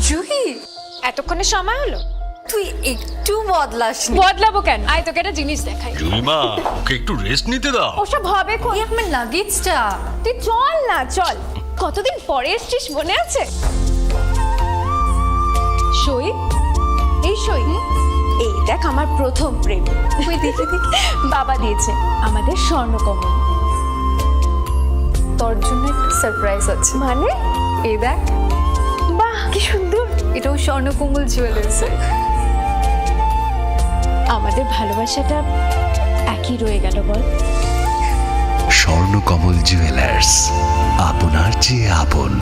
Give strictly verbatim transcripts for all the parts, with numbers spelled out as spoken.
জুহি, এতক্ষণে সময় হলো? তুই একটু বদলাসনি। বদলাবো কেন? আয়, তোকে একটা জিনিস দেখাই। জুলিমা, ওকে একটু রেস্ট নিতে দাও। ওসব হবে কই? এই আমার লাগেজটা। তুই চল না, চল। কতদিন পরে এসছিস, মনে আছে? সই, এই সই। এই দেখ, আমার প্রথম প্রেম। ওই দেখি, দেখি। বাবা দিয়েছে আমাদের স্বর্ণকমল। তোর জন্য একটা সারপ্রাইজ আছে। মানে? এই দেখ। বাহ, কি সুন্দর। এটাও স্বর্ণকমল জুয়েলার্স। আমাদের ভালোবাসাটা একই রয়ে গেল, বল? স্বর্ণকমল জুয়েলার্স, আপনার চেয়ে আপন।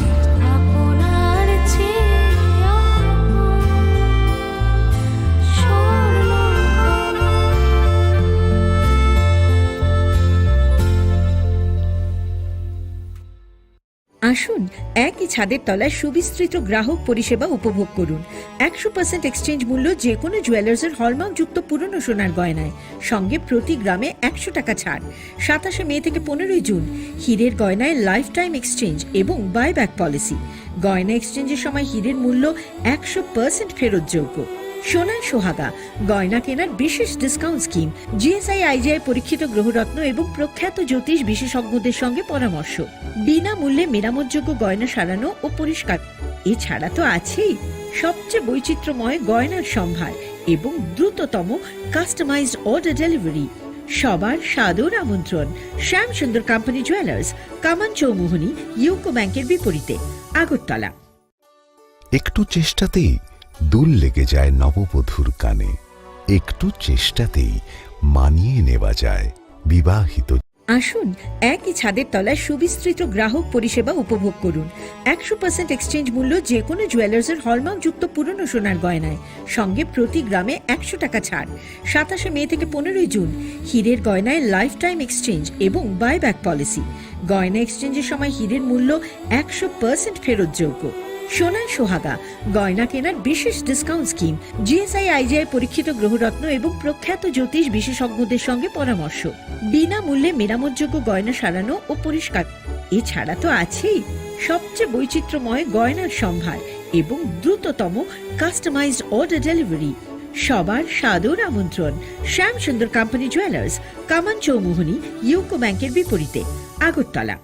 আসুন, একই ছাদের তলায় সুবিস্তৃত গ্রাহক পরিষেবা উপভোগ করুন। একশো পার্সেন্ট এক্সচেঞ্জ মূল্য যে কোনো জুয়েলার্সের হলমার্কযুক্ত পুরনো সোনার গয়নায়, সঙ্গে প্রতি গ্রামে একশো টাকা ছাড়। সাতাশে মে থেকে পনেরোই জুন হীরের গয়নায় লাইফ টাইম এক্সচেঞ্জ এবং বাইব্যাক পলিসি। গয়না এক্সচেঞ্জের সময় হীরের মূল্য একশো পার্সেন্ট ফেরতযোগ্য। সোনায় সোহাগা, গয়না কেনার বিশেষ ডিসকাউন্ট স্কিম, জিএসআই আইজিআই পরীক্ষিত গ্রহরত্ন এবং প্রখ্যাত জ্যোতিষ বিশেষজ্ঞদের সঙ্গে পরামর্শ, বিনামূল্যে মেরামতযোগ্য গয়না সারানো ও পরিষ্কার। এছাড়া তো আছেই সবচেয়ে বৈচিত্র্যময় গয়নার সম্ভার এবং দ্রুততম কাস্টমাইজড অর্ডার ডেলিভারি। সবার সাদর আমন্ত্রণ শ্যাম সুন্দর কোম্পানি জুয়েলার্স, কামান চৌমুহনী, ইউকো ব্যাংকের বিপরীতে, আগরতলা। একটু চেষ্টাতেই দুল লেগে যায় নববধূর কানে, একটু চেষ্টাতেই মানিয়ে নেওয়া যায় বিবাহিত। আসুন, একই ছাদের তলায় সুবিস্তৃত গ্রাহক পরিষেবা উপভোগ করুন। একশো পার্সেন্ট এক্সচেঞ্জ মূল্য যে কোনো জুয়েলার্সের হলমার্কযুক্ত পুরনো সোনার গয়নায়, সঙ্গে প্রতি গ্রামে একশো টাকা ছাড়। সাতাশে মে থেকে পনেরোই জুন হীরের গয়নায় লাইফ টাইম এক্সচেঞ্জ এবং বাইব্যাক পলিসি। গয়না এক্সচেঞ্জের সময় হীরের মূল্য একশো পার্সেন্ট ফেরতযোগ্য। সোনায় সোহাগা, গয়না কেনার বিশেষ ডিসকাউন্ট স্কিম, জিএসআই আইজিআই পরীক্ষিত গ্রহরত্ন এবং প্রখ্যাত জ্যোতিষ বিশেষজ্ঞদের সঙ্গে পরামর্শ, বিনামূল্যে মেরামতযোগ্য গয়না সারানো ও পরিষ্কার। এছাড়া তো আছেই সবচেয়ে বৈচিত্র্যময় গয়নার সম্ভার এবং দ্রুততম কাস্টমাইজড অর্ডার ডেলিভারি। সবার সাদর আমন্ত্রণ শ্যাম সুন্দর কোম্পানি জুয়েলার্স, কামান চৌমুহনী, ইউকো ব্যাংকের বিপরীতে, Agartala.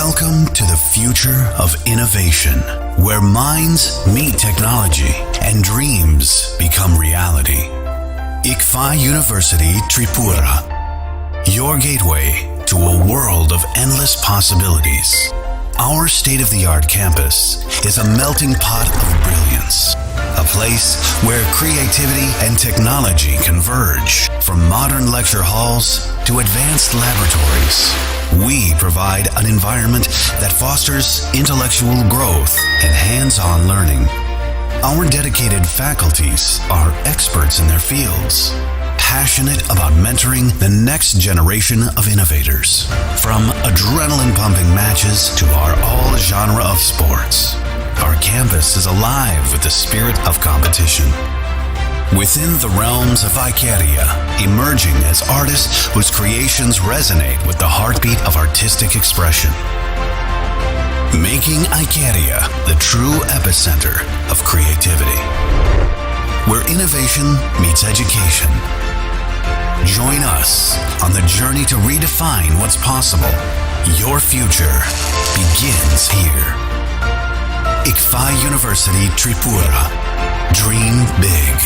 Welcome to the future of innovation, where minds meet technology and dreams become reality. ICFAI University Tripura, your gateway to a world of endless possibilities. Our state-of-the-art campus is a melting pot of brilliance, a place where creativity and technology converge. From modern lecture halls to advanced laboratories, we provide an environment that fosters intellectual growth and hands-on learning. Our dedicated faculties are experts in their fields, passionate about mentoring the next generation of innovators. From adrenaline-pumping matches to our all-genre of sports, our campus is alive with the spirit of competition. Within the realms of Icaria, emerging as artists whose creations resonate with the heartbeat of artistic expression. Making Icaria the true epicenter of creativity, where innovation meets education. Join us on the journey to redefine what's possible. Your future begins here. ICFAI University Tripura. Dream big.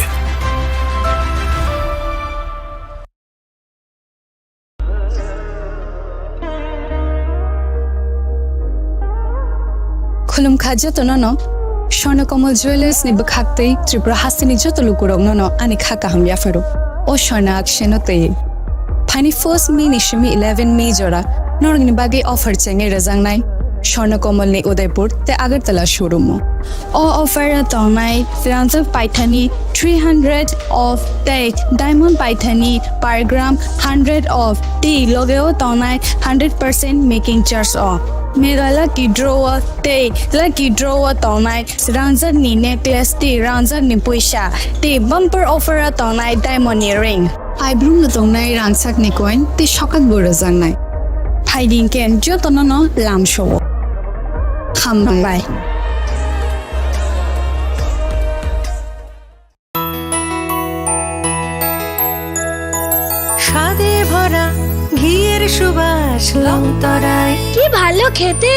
Khulumkha jotono no, Swarna Kamal Jewellers ni bwkhak tei Tripura hasteni joto lukurokno no ani kha kaham yapharo. O Swarna Akshay no tei. Phaini first May ni simi eleven May jora norokni bagwi offer chengwi rwjaknai Swarna Kamal ni Udaipur tei Agartala showroom o. O offer o tongnai rangjak paithani three hundred off tei diamond paithani per gram hundred off tei loge o tongnai hundred percent making charge o. Mega lucky draw o tei lucky draw o tongnai rangjak ni necklace tei rangjak ni puisa tei bumper offer o tongnai diamond ni ring. Aibrum no tongnai rangchak ni coin tei sokak bo rwjaknai. Phaidi hwnkhe jotono no lamsao. Hambai. ঘিয়ের সুবাস লংতরাই। কি ভালো খেতে।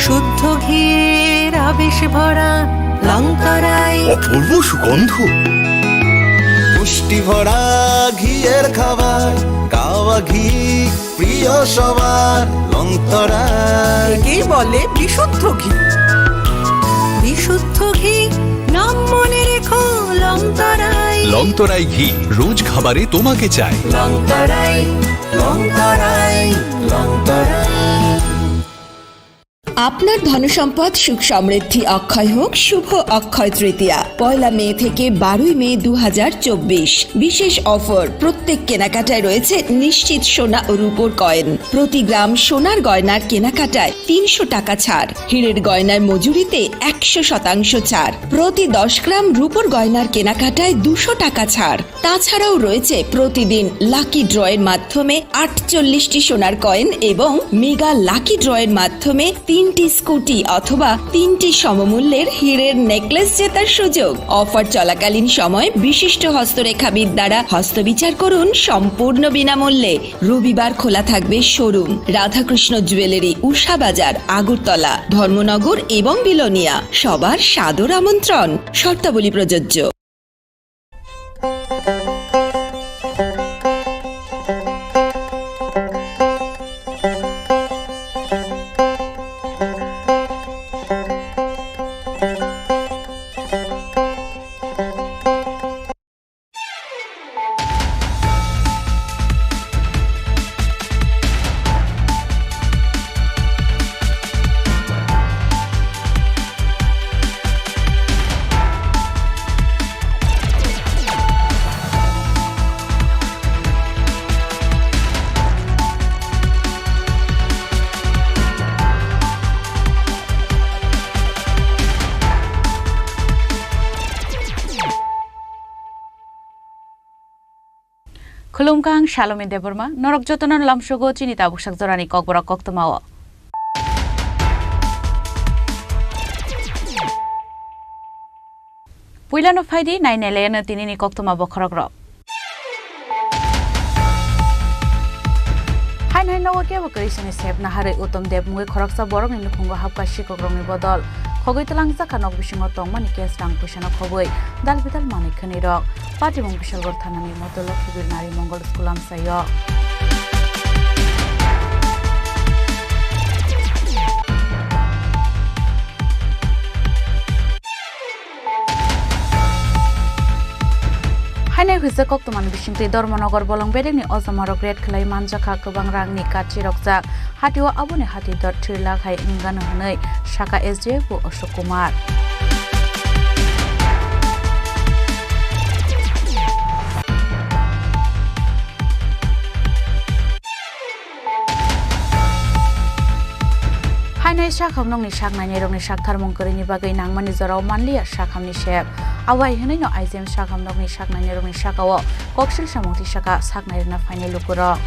শুদ্ধ ঘিয়ের আবেশ ভরা লংতরাই। অপূর্ব সুগন্ধ। পুষ্টি ভরা ঘিয়ের খাবার, কাওয়া ঘি প্রিয় সবার, লংতরাই। একেই বলে বিশুদ্ধ ঘি। বিশুদ্ধ ঘি, নাম মনে রেখো, লংতরাই। লংতরাই ঘি, রোজ খাবারে তোমাকে চাই। লংতরাই, লংতরাই, লংতরাই। আপনার ধনসম্পদ সুখ সমৃদ্ধি অক্ষয় হোক শুভ অক্ষয় তৃতীয়া। পয়লা মে থেকে বারোই মে দু হাজার চব্বিশ। বিশেষ অফার, প্রত্যেক কেনাকাটায় রয়েছে নিশ্চিত সোনা ও রূপোর কয়েন। প্রতি গ্রাম সোনার গয়নার কেনাকাটায় তিনশো টাকা ছাড়, হীরের গয়নার মজুরিতে একশো শতাংশ ছাড়, প্রতি দশ গ্রাম রূপোর গয়নার কেনাকাটায় দুশো টাকা ছাড়। তাছাড়াও রয়েছে প্রতিদিন লাকি ড্রয়ের মাধ্যমে আটচল্লিশটি সোনার কয়েন এবং মেগা লাকি ড্রয়ের মাধ্যমে তিনটি স্কুটি অথবা তিনটি সমমূল্যের হীরের নেকলেস জেতার সুযোগ। অফার চলাকালীন সময় বিশিষ্ট হস্তরেখাবিদ দ্বারা হস্তবিচার করুন সম্পূর্ণ বিনামূল্যে। রবিবার খোলা থাকবে শোরুম। রাধাকৃষ্ণ জুয়েলারি, উষা বাজার, আগরতলা, ধর্মনগর এবং বিলোনিয়া। সবার সাদর আমন্ত্রণ। শর্তাবলী প্রযোজ্য। Khulumkha, ang Salome Debbarma, norok jotono lamsogo chini tabuksak jorani kokborok koktwmao. Puilano phaidi, nainailaino tinini koktwma bokhorokrok. Haino hai nogo kebo kwrwi sini sep naharwi Uttom Deb mungwi khoroksa borokni nukhungo hapkha sikokrokni bodol. Khogwi twlangjakha nok bisingo tongmani cash rang puisano khobwi dal bidal manwi khwnwi rok. Patimung Bisalgor thanani Moto Lokhibir Nari Mongol School amchaio. Hainai hwisa koktwmani bisingtwi Dharmanagar bolong bedekni ojomarok raid khlai manjakha, kwbang rangni kachi rokjak. Hatio aboni hati dor three lakh hai wngano hwnwi sakha S D F o Ashok Kumar. Hainai sakhamnokni saknainairokni saktharmung kwrwini bagwi nangmani jorao manliya sakhamni sep. Abo hai hwnwino I G M sakhamnokni saknainairokni sakao koksil samung tisaka saknairokno phainai lukurok.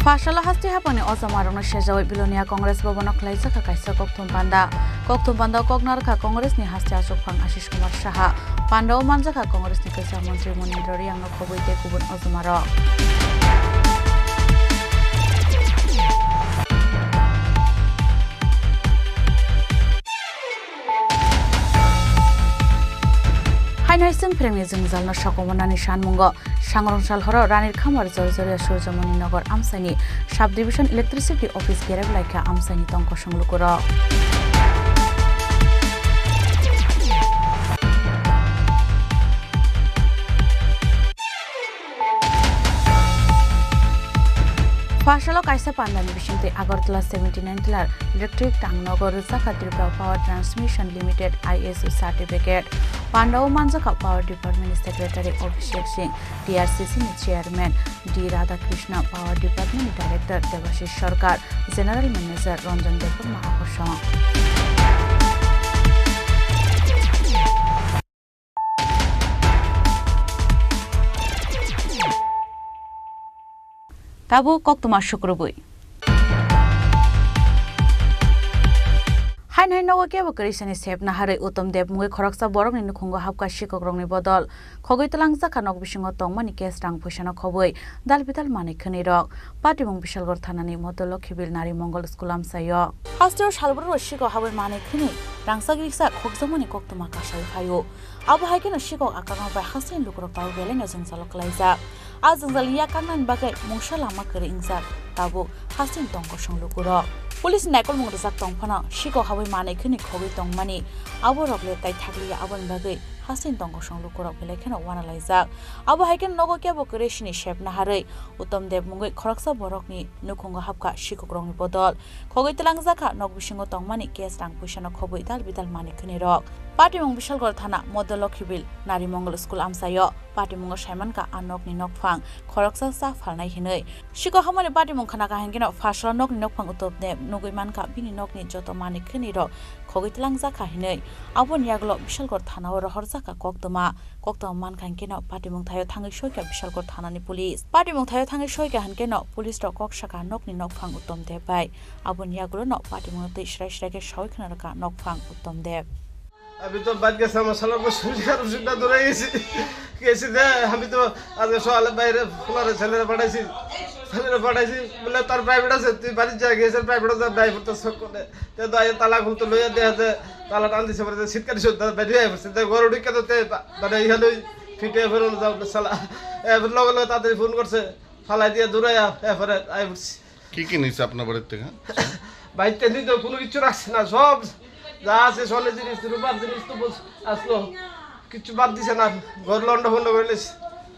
Pharsalo haste haphangni ojomarokno sejaui Bilonia Congress Bhavan-o khlaijakha kaisa kokthum panda. Kokthum panda-o kok narwkha Congress-ni haste achukphang Ashish Kumar Saha. Panda-o manjakha Congress-ni kwcham montri Munindra Riyangno khobwi tei kubun ojomarok. Haino hai chwng phrengni jwngjalno sokomornani sanmungo Sangrong sal horo Ranir Khamar Jorjoria Surjomoni Nagar amchaini Sub Division Electricity Office gerep laikha amchaini tong kosong lukurok. Pharsalo kaisa pandani bisingtwi Agartala seventy nine tlar electric tangnogo rwjakha Tripura Power Transmission Limited I S O certificate. Pandao manjakha Power Department ni Secretary Abhishek Singh, T R C C ni Chairman D Radhakrishna, Power Department ni Director Debashish Sarkar, General Manager Ranjan Debbarma akosong. Tabuk koktwma sukrubwi. Nai nogo kebo kwrwisani sep naharwi Uttom Deb mungwi khoroksa borokni nukhungo hapkha sikokrokni bodol. Khogwi twlangjakha nok bisingo tongmani cash rang phuisano khobwi dal bidal manwi khwnwirok. Patimung Bishalgarh thanani Modol Lokhibil Nari Mongol school amchaio. Hasteo salbroro sikok habwi manwi khwnwi rangchak rikchak khokjakmani koktwma kasai phaio. Abo hai kheno sikok akarma bai hasteni lukurok tabuk belaino jwngjalo kwlaijak. A jwngjal yakarnani bagwi mungsa lama kwrwi wngjak, tabuk hasteni tongkosong lukurok. Police ni naikolmung rwjak tongphano sikok habwi manwi khwnwi khogwi tongmani aborok le tai thakliya, aboni bagwi hasteni tongkosong lukurok belai kheno uanalaijak. Abo hai kheno nogo kebo kwrwisini sep naharwi Uttom Deb mungwi khoroksa borokni nukhungo hapkha sikokrokni bodol. Khogwi twlangjakha nok bisingo tongmani cash rang phuisano khobwi dal bidal manwi khwnwirok. Patimung Bishalgarh thana Modol Lokhibil Nari Mongol school amchaio. Patimungo saimankha a nokni nokphang khoroksa cha phalnai hinwi. Sikok habmani patimung khwnakha hinkhe no pharsalo nokni nokphang Uttom Deb nugwi mankha bini nokni joto manwi khwnwirok khogwi twlangjakha hinwi. Aboni yagulo Bishalgarh thanao rohorjakha koktwma. Koktwma mankha hinkhe no patimung thaio thangwi soikha Bishalgarh thanani police. Patimung thaio thangwi soikha hinkhe no police rok kok sakha nokni nokphang Uttom Deb bai. Aboni yagulo no patimungno twi srai srai khe sawi khna rwkha nokphang Uttom Deb. আমি তো বাদ গেছে, আমার শালার বসে আর ওষুধটা ধরে গেছি। গেছি যে আমি তো আজকে সকালে বাইরে ফুলারে ছেলেরা পাঠাইছি, ছেলেরা পাঠাইছি বলে, "তার প্রাইভেট আছে, তুই বাড়ির যা, গেছে প্রাইভেটে যা, ড্রাইভার তো সব করে।" তে তো আইয়া তালা খুলতে লইয়া দেখা যায় তালা টান দিছে, পরে শীতকালে শুদ্ধ বেরিয়ে আইয়া পড়ছে। তে ঘরে ঢুকে তো তে বা-, মানে এখানে ওই ফিটে ফেরোনো যাও না শালা। এবার লগে লগে তাড়াতাড়ি ফোন করছে, ফালাই দিয়ে দূরে আ-, এরপরে আই পড়ছি। কি কি নিছে আপনার বাড়ির থেকে? বাড়িতে নিতে কোনো কিছু রাখছে না, সব যা আছে স্বর্ণের জিনিস, রূপার জিনিস তো বল-, আসলো, কিছু বাদ দিছে না। ঘর লন্ড ভন্ড করে নিছে।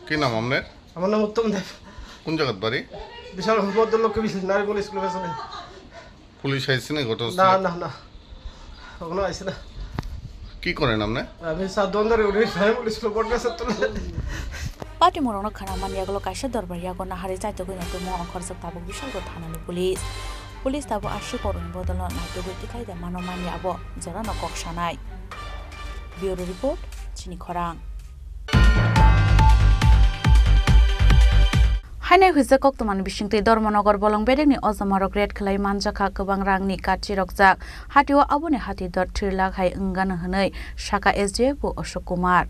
কি নাম আপনার? আমার নাম উত্তম দেব। কোন জায়গার বাড়ি? বিশাল মধ্যলক্ষ্মী নারীমূল স্কুলের পেছনে। পুলিশ আইছে না ঘটনাস্থলে? না, না, না, এখনো আইছে না। কি করেন আপনি? আমি সাত দোকানদারি করি, নারীমূল স্কুলে বট গাছের তলে। Patimung rokno khwnamani yagulo kaisa dorbar yago naharwi chaitugwi naitugmo ongkhorjak tabuk Bishalgarh thanani police. Police tabuk a sikorokni bodolno naitugwi tikhlai da mano manya abo jorano kok sanai. Bureau report, Chini Khorang. Hainai huijak koktwmani bisingtwi Dharmanagar Bolong bedekni ojomarok raid khlai manjakha kwbang rangni karchi rokjak. Hatio aboni hati dor thir lakh hai wngano hwnwi sakha S D F O Ashok Kumar.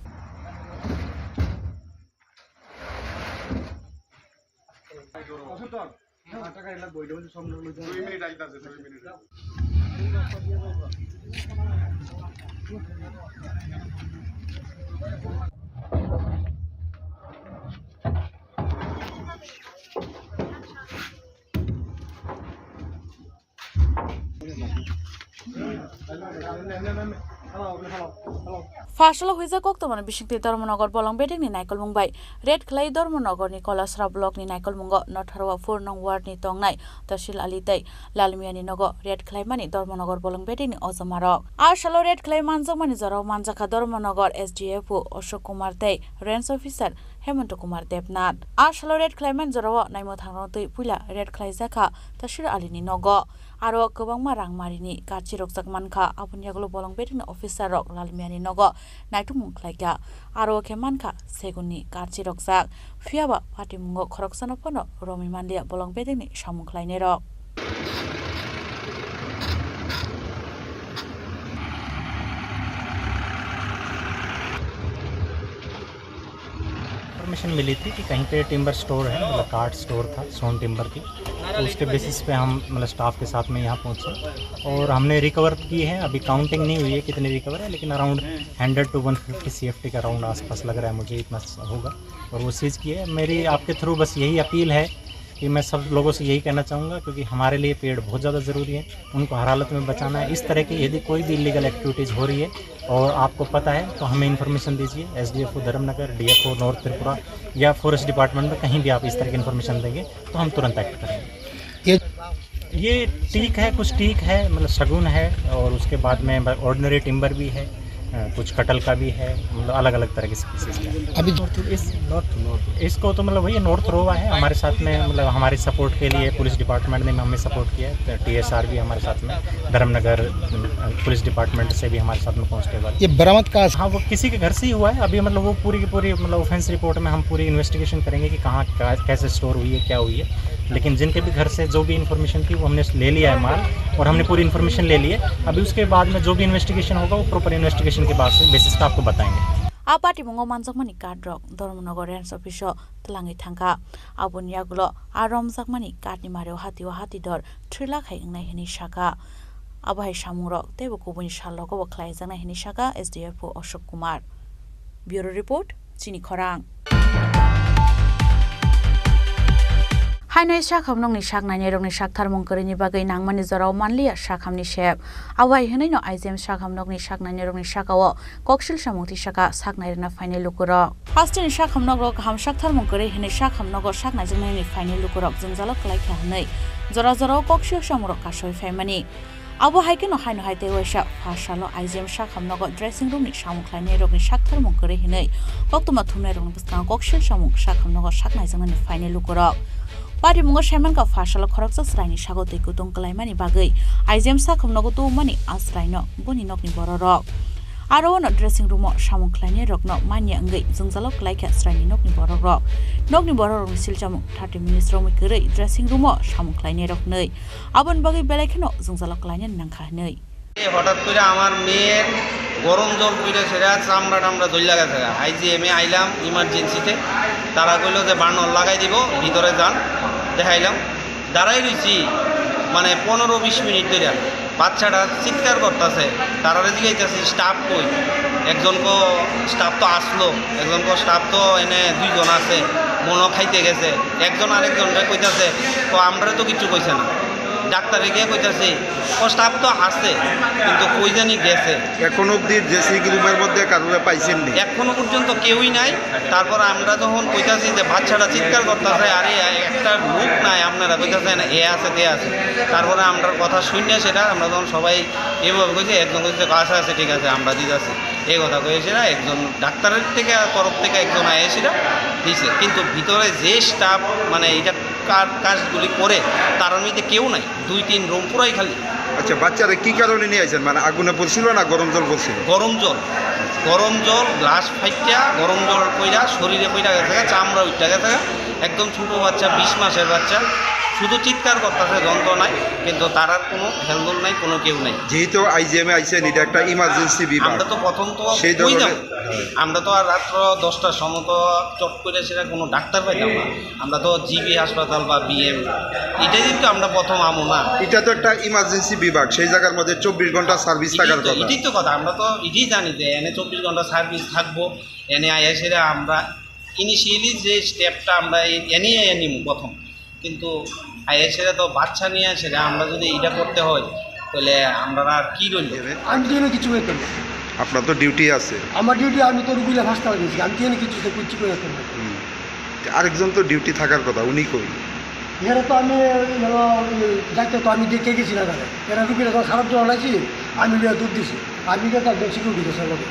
Pharsalo huijak koktwmani bisingtwi Dharmanagar Bolong bedekni naikolmung bai raid khlai Dharmanagarni Kolasra blockni naikolmungo Notharwa four nong wardni tongnai Tashir Ali tei Lalmiani nogo raid khlaimani Dharmanagar Bolong bedekni ojomarok. A salo raid khlai manjakmani jorao manjakha Dharmanagar S D F O Ashok Kumar tei Range Officer Hemanta Kumar Debnath. A salo raid khlaimani jorao naimwthangrokno twi puila raid khlaijakha Tashir Alini nogo. Aro kwbangma rangmarini karchi rokjak mankha, aboni yagulo Bolong bedekni officer rok Lalmiani nogo naitukmung khlaikha. Aro khe mankha segunni karchi rokjak. Phiyaba patimungo khoroksano phano romwi manliya Bolong bedekni samung khlainairok. Information मिली थी कि कहीं पे timber store है, मतलब काठ स्टोर था सोन टिम्बर की, तो उसके बेसिस पे हम मतलब स्टाफ के साथ में यहाँ पहुँचे और हमने रिकवर की है। अभी काउंटिंग नहीं हुई है कितनी रिकवर है, लेकिन around hundred to one fifty C F T का राउंड आसपास लग रहा है मुझे, इतना स-, होगा। और वो सीज की है। मेरी आपके थ्रू बस यही अपील है कि मैं सब लोगों से यही कहना चाहूँगा, क्योंकि हमारे लिए पेड़ बहुत ज़्यादा ज़रूरी है, उनको हर हालत में बचाना है। इस तरह की यदि कोई भी इलीगल एक्टिविटीज़ हो रही है और आपको पता है तो हमें इन्फॉर्मेशन दीजिए। S D F O Dharmanagar, D F O north Tripura या फॉरेस्ट डिपार्टमेंट में कहीं भी आप इस तरह की इन्फॉर्मेशन देंगे तो हम तुरंत एक्ट करेंगे। ये ये टीक है, कुछ टीक है, मतलब शगुन है, और उसके बाद में ऑर्डिनरी टिम्बर भी है, अ, कुछ कटल का भी है, मतलब अलग-अलग तरह की स्पीसीज है। अभी नॉर्थ, इस नॉर्थ, नॉर्थ। इसको तो मतलब वही नॉर्थ रोवा है, हमारे साथ में, मतलब हमारी सपोर्ट के लिए पुलिस डिपार्टमेंट ने हमें सपोर्ट किया है, तो टी एस आर भी हमारे साथ में, धर्मनगर, अ, पुलिस डिपार्टमेंट से भी हमारे साथ में कांस्टेबल। ये बरामद कहाँ से? हाँ, वो किसी के घर से ही हुआ है। अभी मतलब वो पूरी की पूरी मतलब ऑफेंस रिपोर्ट में हम पूरी इन्वेस्टिगेशन करेंगे कि कहाँ, क्या, कैसे स्टोर हुई है, क्या हुई है। लेकिन जिनके भी घर से जो भी इन्फॉर्मेशन थी, वो हमने ले लिया है माल, और हमने पूरी इन्फॉर्मेशन ले ली है। अभी उसके बाद में जो भी इन्वेस्टिगेशन होगा, वो प्रॉपर इन्वेस्टिगेशन के बाद से बेसिस पे आपको बताएंगे। A patimungo manjakmani card rok Dharmanagar Range Office o twlangwi thangkha. Aboni yagulo a romjakmani card ni mario hatio hati dor three lakh hai wngnai hwnwi sakha. Abo hai samungrok teibo kubuni sal rogo bo khlaijaknai hwnwi sakha S D F O Ashok Kumar. Bureau Report, Chini Khorang. Haino sakhamnokni sak nainai rokni sak tharmung kwrwini bagwi nangmani jorao manliya sakhamni sep. Abo hai hwnwi no I G M sakhamnokni sak nainai rokni sakao koksil samung tisaka sak nairwkna phainai lukurok. Hasteni sakhamnokrok kaham sak tharmung kwrwi hwnwi sakhamnogo sak naijaknani phainai lukurok jwngjalo kwlai kha hwnwi jora jorao koksil samungrok kasoi phaimani. Abo hai kheno haino hai tei waisa pha salo I G M sakhamnogo dressing room ni samung khlainai rokni sak tharmung kwrwi hwnwi koktwma thumnai rokni bwskango koksil samung sakhamnogo sak naijaknani phainai lukurok. Patimungo saimankha pha salo khoroksa chwraini sago twi kutung kwlaimani bagwi I G M sakhamnogo tubumani a chwraino boni nokni bororok. Aro ono dressing room o samung khlainai rokno manya wngwi jwngjalo kwlaikha chwraini nokni borokrok. Nokni borokrokni silchamung thirty minutes romwi kwrwi dressing room o samung khlainai rok hwnwi. Aboni bagwi belai kheno jwngjalo kwlainani nangkha hwnwi. এই হঠাৎ করে আমার মেয়ের গরম জল পড়ে সেটা চামড়া টামড়া জ্বলিয়া গেছে। আইজিএমে আইলাম ইমার্জেন্সিতে, তারা কইলো যে বার্নার লাগাই দিব, ভিতরে যান। দেখাইলাম, দাঁড়াই রইছি মানে পনেরো বিশ মিনিট ধরে। বাচ্চাটা চিৎকার করতেছে, তারারে জিজ্ঞাসা স্টাফ কই, একজন কো স্টাফ তো আসলো, একজন কো স্টাফ তো এনে দুইজন আছে, মনো খাইতে গেছে, একজন আরেকজনরে কইতাছে, তো আমরারে তো কিচ্ছু কইছে না। ডাক্তারে গিয়ে কইতাছি, ও স্টাফ তো আছে, কিন্তু কই জানি গেছে। এখন অবধি ড্রেসিং রুমের মধ্যে কারোরে পাইছেন নি? এখনো পর্যন্ত কেউই নাই। তারপর আমরা যখন কইতাছি যে বাচ্চাটা চিৎকার করতেছে, আরে একটা লোক নাই, আপনারা কইতাছেন এ আছে তে আছে। তারপরে আমরা কথা শুনে সেটা আমরা যখন সবাই এভাবে কইছি, একজন কইছে, "আচ্ছা, আচ্ছা, ঠিক আছে, আমরা দিতাছি।" এই কথা কইছে না, একজন ডাক্তারের থেকে, তরফ থেকে একজন আইয়া সেটা দিছে, কিন্তু ভিতরে যে স্টাফ, মানে, এটা কার কাজগুলি করে, তার মধ্যে কেউ নাই, দুই তিন রুম পুরাই খালি। আচ্ছা, বাচ্চারা কি কারণে নিয়ে আইছেন? মানে, আগুনে পড়ছিল না গরম জল পড়ছিল? গরম জল, গরম জল, গ্লাস ফাইটটা, গরম জল পইরা, শরীরে পইরা গেছে গা, চামড়া উঠে গেছে গা, একদম ছোট বাচ্চা, বিশ মাসের বাচ্চা, শুধু চিৎকার করতেছে, যন্ত্রণায়, কিন্তু তার আর কোনো হেলদোল নাই, কোনো কেউ নাই। যেহেতু আইজিএমে আইছেন, এটা একটা ইমার্জেন্সি বিভাগ। আমরা তো প্রথম তো সেই কই ধরনের, যাবো? হ্যাঁ। আমরা তো আর রাত্র দশটার সময় তো চট করে সেটা কোনো ডাক্তার পাইতাম না। আমরা তো জিবি হাসপাতাল বা বিএম, এটাই তো আমরা প্রথম আমো না। এটা তো একটা ইমার্জেন্সি বিভাগ, সেই জায়গার মধ্যে চব্বিশ ঘন্টা সার্ভিস এটাই থাকার তো, কথা। এটাই তো কথা, আমরা তো এটাই জানি যে এনে চব্বিশ ঘন্টা সার্ভিস থাকবো, এনে আইয়া সেটা আমরা ইনিশিয়ালি যে স্টেপটা আমরা এ-, এনে এনে নিব প্রথম, কিন্তু আইয়া সেটা তো বাচ্চা নিয়ে সেটা আমরা যদি এটা করতে হয়, তাহলে আমরা আর কি রইল? আমি তো এখানে কিছু করতাম না। আপনার তো ডিউটি আছে। আমার ডিউটি, আমি তো রুগীরা ফার্স্ট গেছি, আমি তো এখানে কিছু তো কিচ্ছু করে করতাম না। হুম। আরেকজন তো ডিউটি থাকার কথা, উনি কই? এরা তো আমি, এরা, ওই, যাইতে তো আমি দেখে গেছি না তারা। এরা রুগীরা তো খারাপ জল আছি, আমি লিয়ে দুধ দিছি। আমি তো তার বেশি রুগী গেছে আমাদের।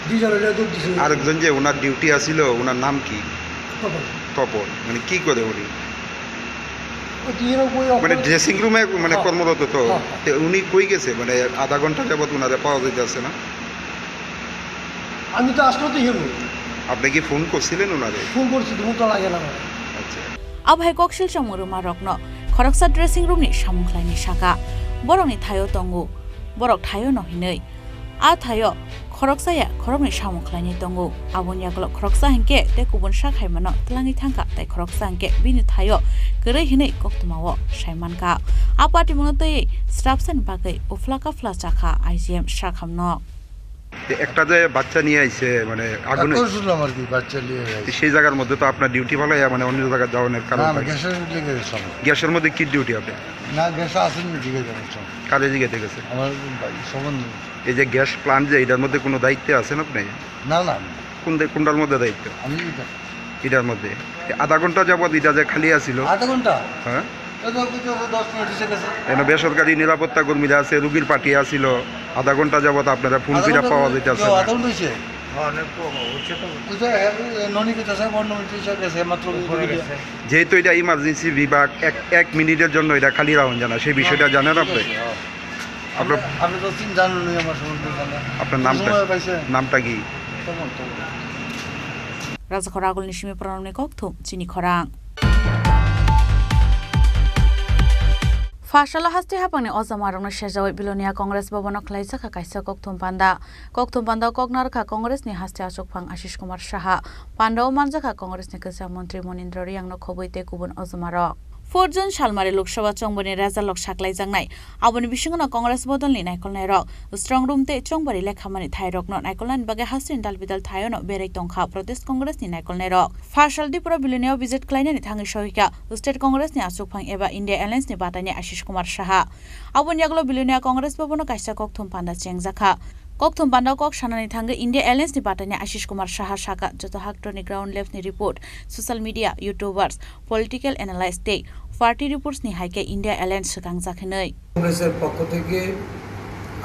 দুইজনে লিয়ে দুধ দিছি। আরেকজন যে ওনার ডিউটি আছিল, ওনার নাম কি? তপন। তপন, মানে কি করে উনি? ওই তো এরকম ওই মানে অপর- ড্রেসিং রুমে মানে হ্যাঁ। কর্মরত তো? হ্যাঁ, হ্যাঁ। তো উনি কই গেছে? মানে আধা ঘন্টা যাবত ওনারে পাওয়া যাইতেছে না। আমি তো আসলে তো ইয়ে বলি। আপনি কি ফোন করছিলেন ওনারে? ফোন করছি তো, ফোন তো লাগে না আমার। আচ্ছা। Abo hai koksil chamung rwma rokno khoroksa dressing room ni samung khlainai saka. Borokni thaio tongo, borok thaio no hinwi. A thaio khoroksa ya khoroknwi samung khlainai tongo. Aboni yagulo khoroksa hinkhe tei kubun sak hai mano twlangwi thangkha, tei khoroksa hinkhe bini thaio kwrwi hinwi koktwmao sai mankha. A patimungno twiwi swrapsani bagwi uphla kaphla chakha I G M sakhamno. একটা যে বাচ্চা নিয়ে আইছে, মানে আগুনে এখন শুনলাম আর কি, বাচ্চা নিয়ে আইছে। সেই জায়গার মধ্যে তো আপনার ডিউটি ফালাইয়া মানে অন্য জায়গায় যাওয়ানোর কারণ না, না, হয়। গ্যাসের লেগে গেছিলাম। গ্যাসের মধ্যে কি ডিউটি আপনার? না, গ্যাসে আসেনি, জিজ্ঞেস করছিলাম। কারে জিজ্ঞেস করছেন? আমার ভাই, সম্বন্ধ। এই যে গ্যাস প্লান্ট যে, এটার মধ্যে কোনো দায়িত্বে আছেন আপনি? না, না। কোন দে-, কোনটার মধ্যে দায়িত্ব? আমি এটা। এটার মধ্যে আধা ঘন্টা যাবত এটা যে খালি আছিল। আধা ঘন্টা? হ্যাঁ। এত কিছু দশ মিনিট এসে গেছে। এনে বেসরকারি নিরাপত্তা কর্মীরা আছে, রুগীর পার্টি আছিল, আধা ঘন্টা যাবত আপনারা ফোন আধা কইরা ঘন্টা পাওয়া যাইতাছে কেউ না। আধা ঘন্টা হইছে? হ্যাঁ, অনেক কম, হচ্ছে তো। ওই যে, এ, ননী কইতাছে পনেরো মিনিট এসে গেছে, মাত্র ওই উপরে রুগীটা। গেছে। যেহেতু এটা ইমার্জেন্সি বিভাগ, এক, এক মিনিটের জন্য এটা খালি রাখুন জানা, সেই বিষয়টা জানেন আপনি? হ্যাঁ। আপনার আমরা, আমরা তো চিন জানো নি আমার সম্বন্ধে জানা। আপনার নামটা? সময় পাইছে। নামটা কি? তমন, তমন। Rajakhor agulni simi pranamni kokthum chini khorang. Pasala haste haphangni ojamarokno sejawi Bilonia Congress Bhavan-o khlaijakha kaisa kokthum panda. Kokthum panda-o kok narwkha Congress-ni haste achukphang Ashish Kumar Saha, panda-o manjakha Congress-ni kwcham montri Monindra Riyangno khobwi tei kubun ojamarok. Four June salmari Lok Sabha chongbari result-rok saklaijaknai. Aboni bisingono Congress bodolni naikolnairok, strong room tei chongbari lekhamani thairokno naikolnani bagwi hasteni dalbidal thaiono berai tongkha Pradesh Congress-ni naikolnairok. Phasal Dipro Bilonia-o visit khlainani thangwi sohikha State Congress-ni achukphang eba India Alliance-ni bataini Ashish Kumar Saha. Aboni yagulo Bilonia Congress Bhavan-o kaisa kokthum panda chengjakha. Kokthum panda-o kok sanani thangwi India Alliance-ni bataini Ashish Kumar Saha sakha, joto haktorni ground level-ni report, social media, YouTubers, political analyst tei party reports-ni hai khe India Alliance swkangjak hinwi. কংগ্রেসের পক্ষ থেকে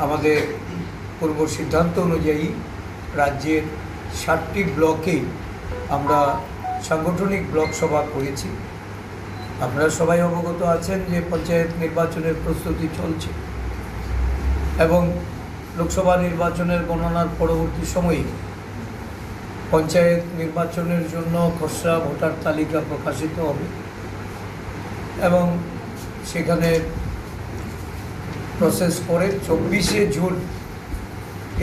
আমাদের পূর্ব সিদ্ধান্ত অনুযায়ী রাজ্যের সাতটি ব্লকেই আমরা সাংগঠনিক ব্লক সভা করেছি। আপনারা সবাই অবগত আছেন যে পঞ্চায়েত নির্বাচনের প্রস্তুতি চলছে এবং লোকসভা নির্বাচনের গণনার পরবর্তী সময়ে পঞ্চায়েত নির্বাচনের জন্য খসড়া ভোটার তালিকা প্রকাশিত হবে এবং সেখানে প্রসেস করে চব্বিশে জুন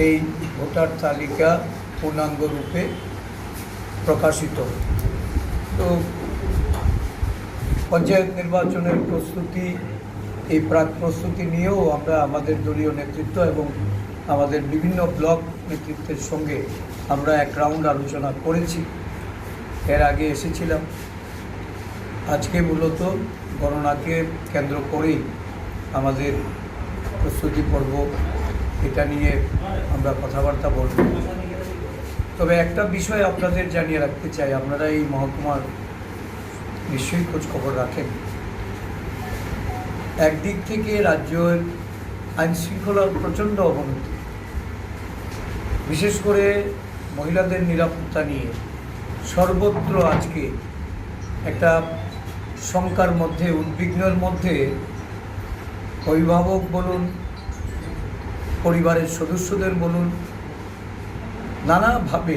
এই ভোটার তালিকা পূর্ণাঙ্গ রূপে প্রকাশিত। তো পঞ্চায়েত নির্বাচনের প্রস্তুতি, এই প্রাক প্রস্তুতি নিয়েও আমরা আমাদের দলীয় নেতৃত্ব এবং আমাদের বিভিন্ন ব্লক নেতৃত্বের সঙ্গে আমরা এক রাউন্ড আলোচনা করেছি, এর আগে এসেছিলাম। আজকে মূলত গণনাকে কেন্দ্র করেই আমাদের প্রস্তুতি পর্ব, এটা নিয়ে আমরা কথাবার্তা বলব। তবে একটা বিষয় আপনাদের জানিয়ে রাখতে চাই, আপনারা এই মহকুমার নিশ্চয়ই খোঁজ খবর রাখেন। একদিক থেকে রাজ্যের আইন শৃঙ্খলার প্রচণ্ড অবনতি, বিশেষ করে মহিলাদের নিরাপত্তা নিয়ে সর্বত্র আজকে একটা শঙ্কার মধ্যে, উদ্বিগ্নের মধ্যে অভিভাবক বলুন, পরিবারের সদস্যদের বলুন, নানাভাবে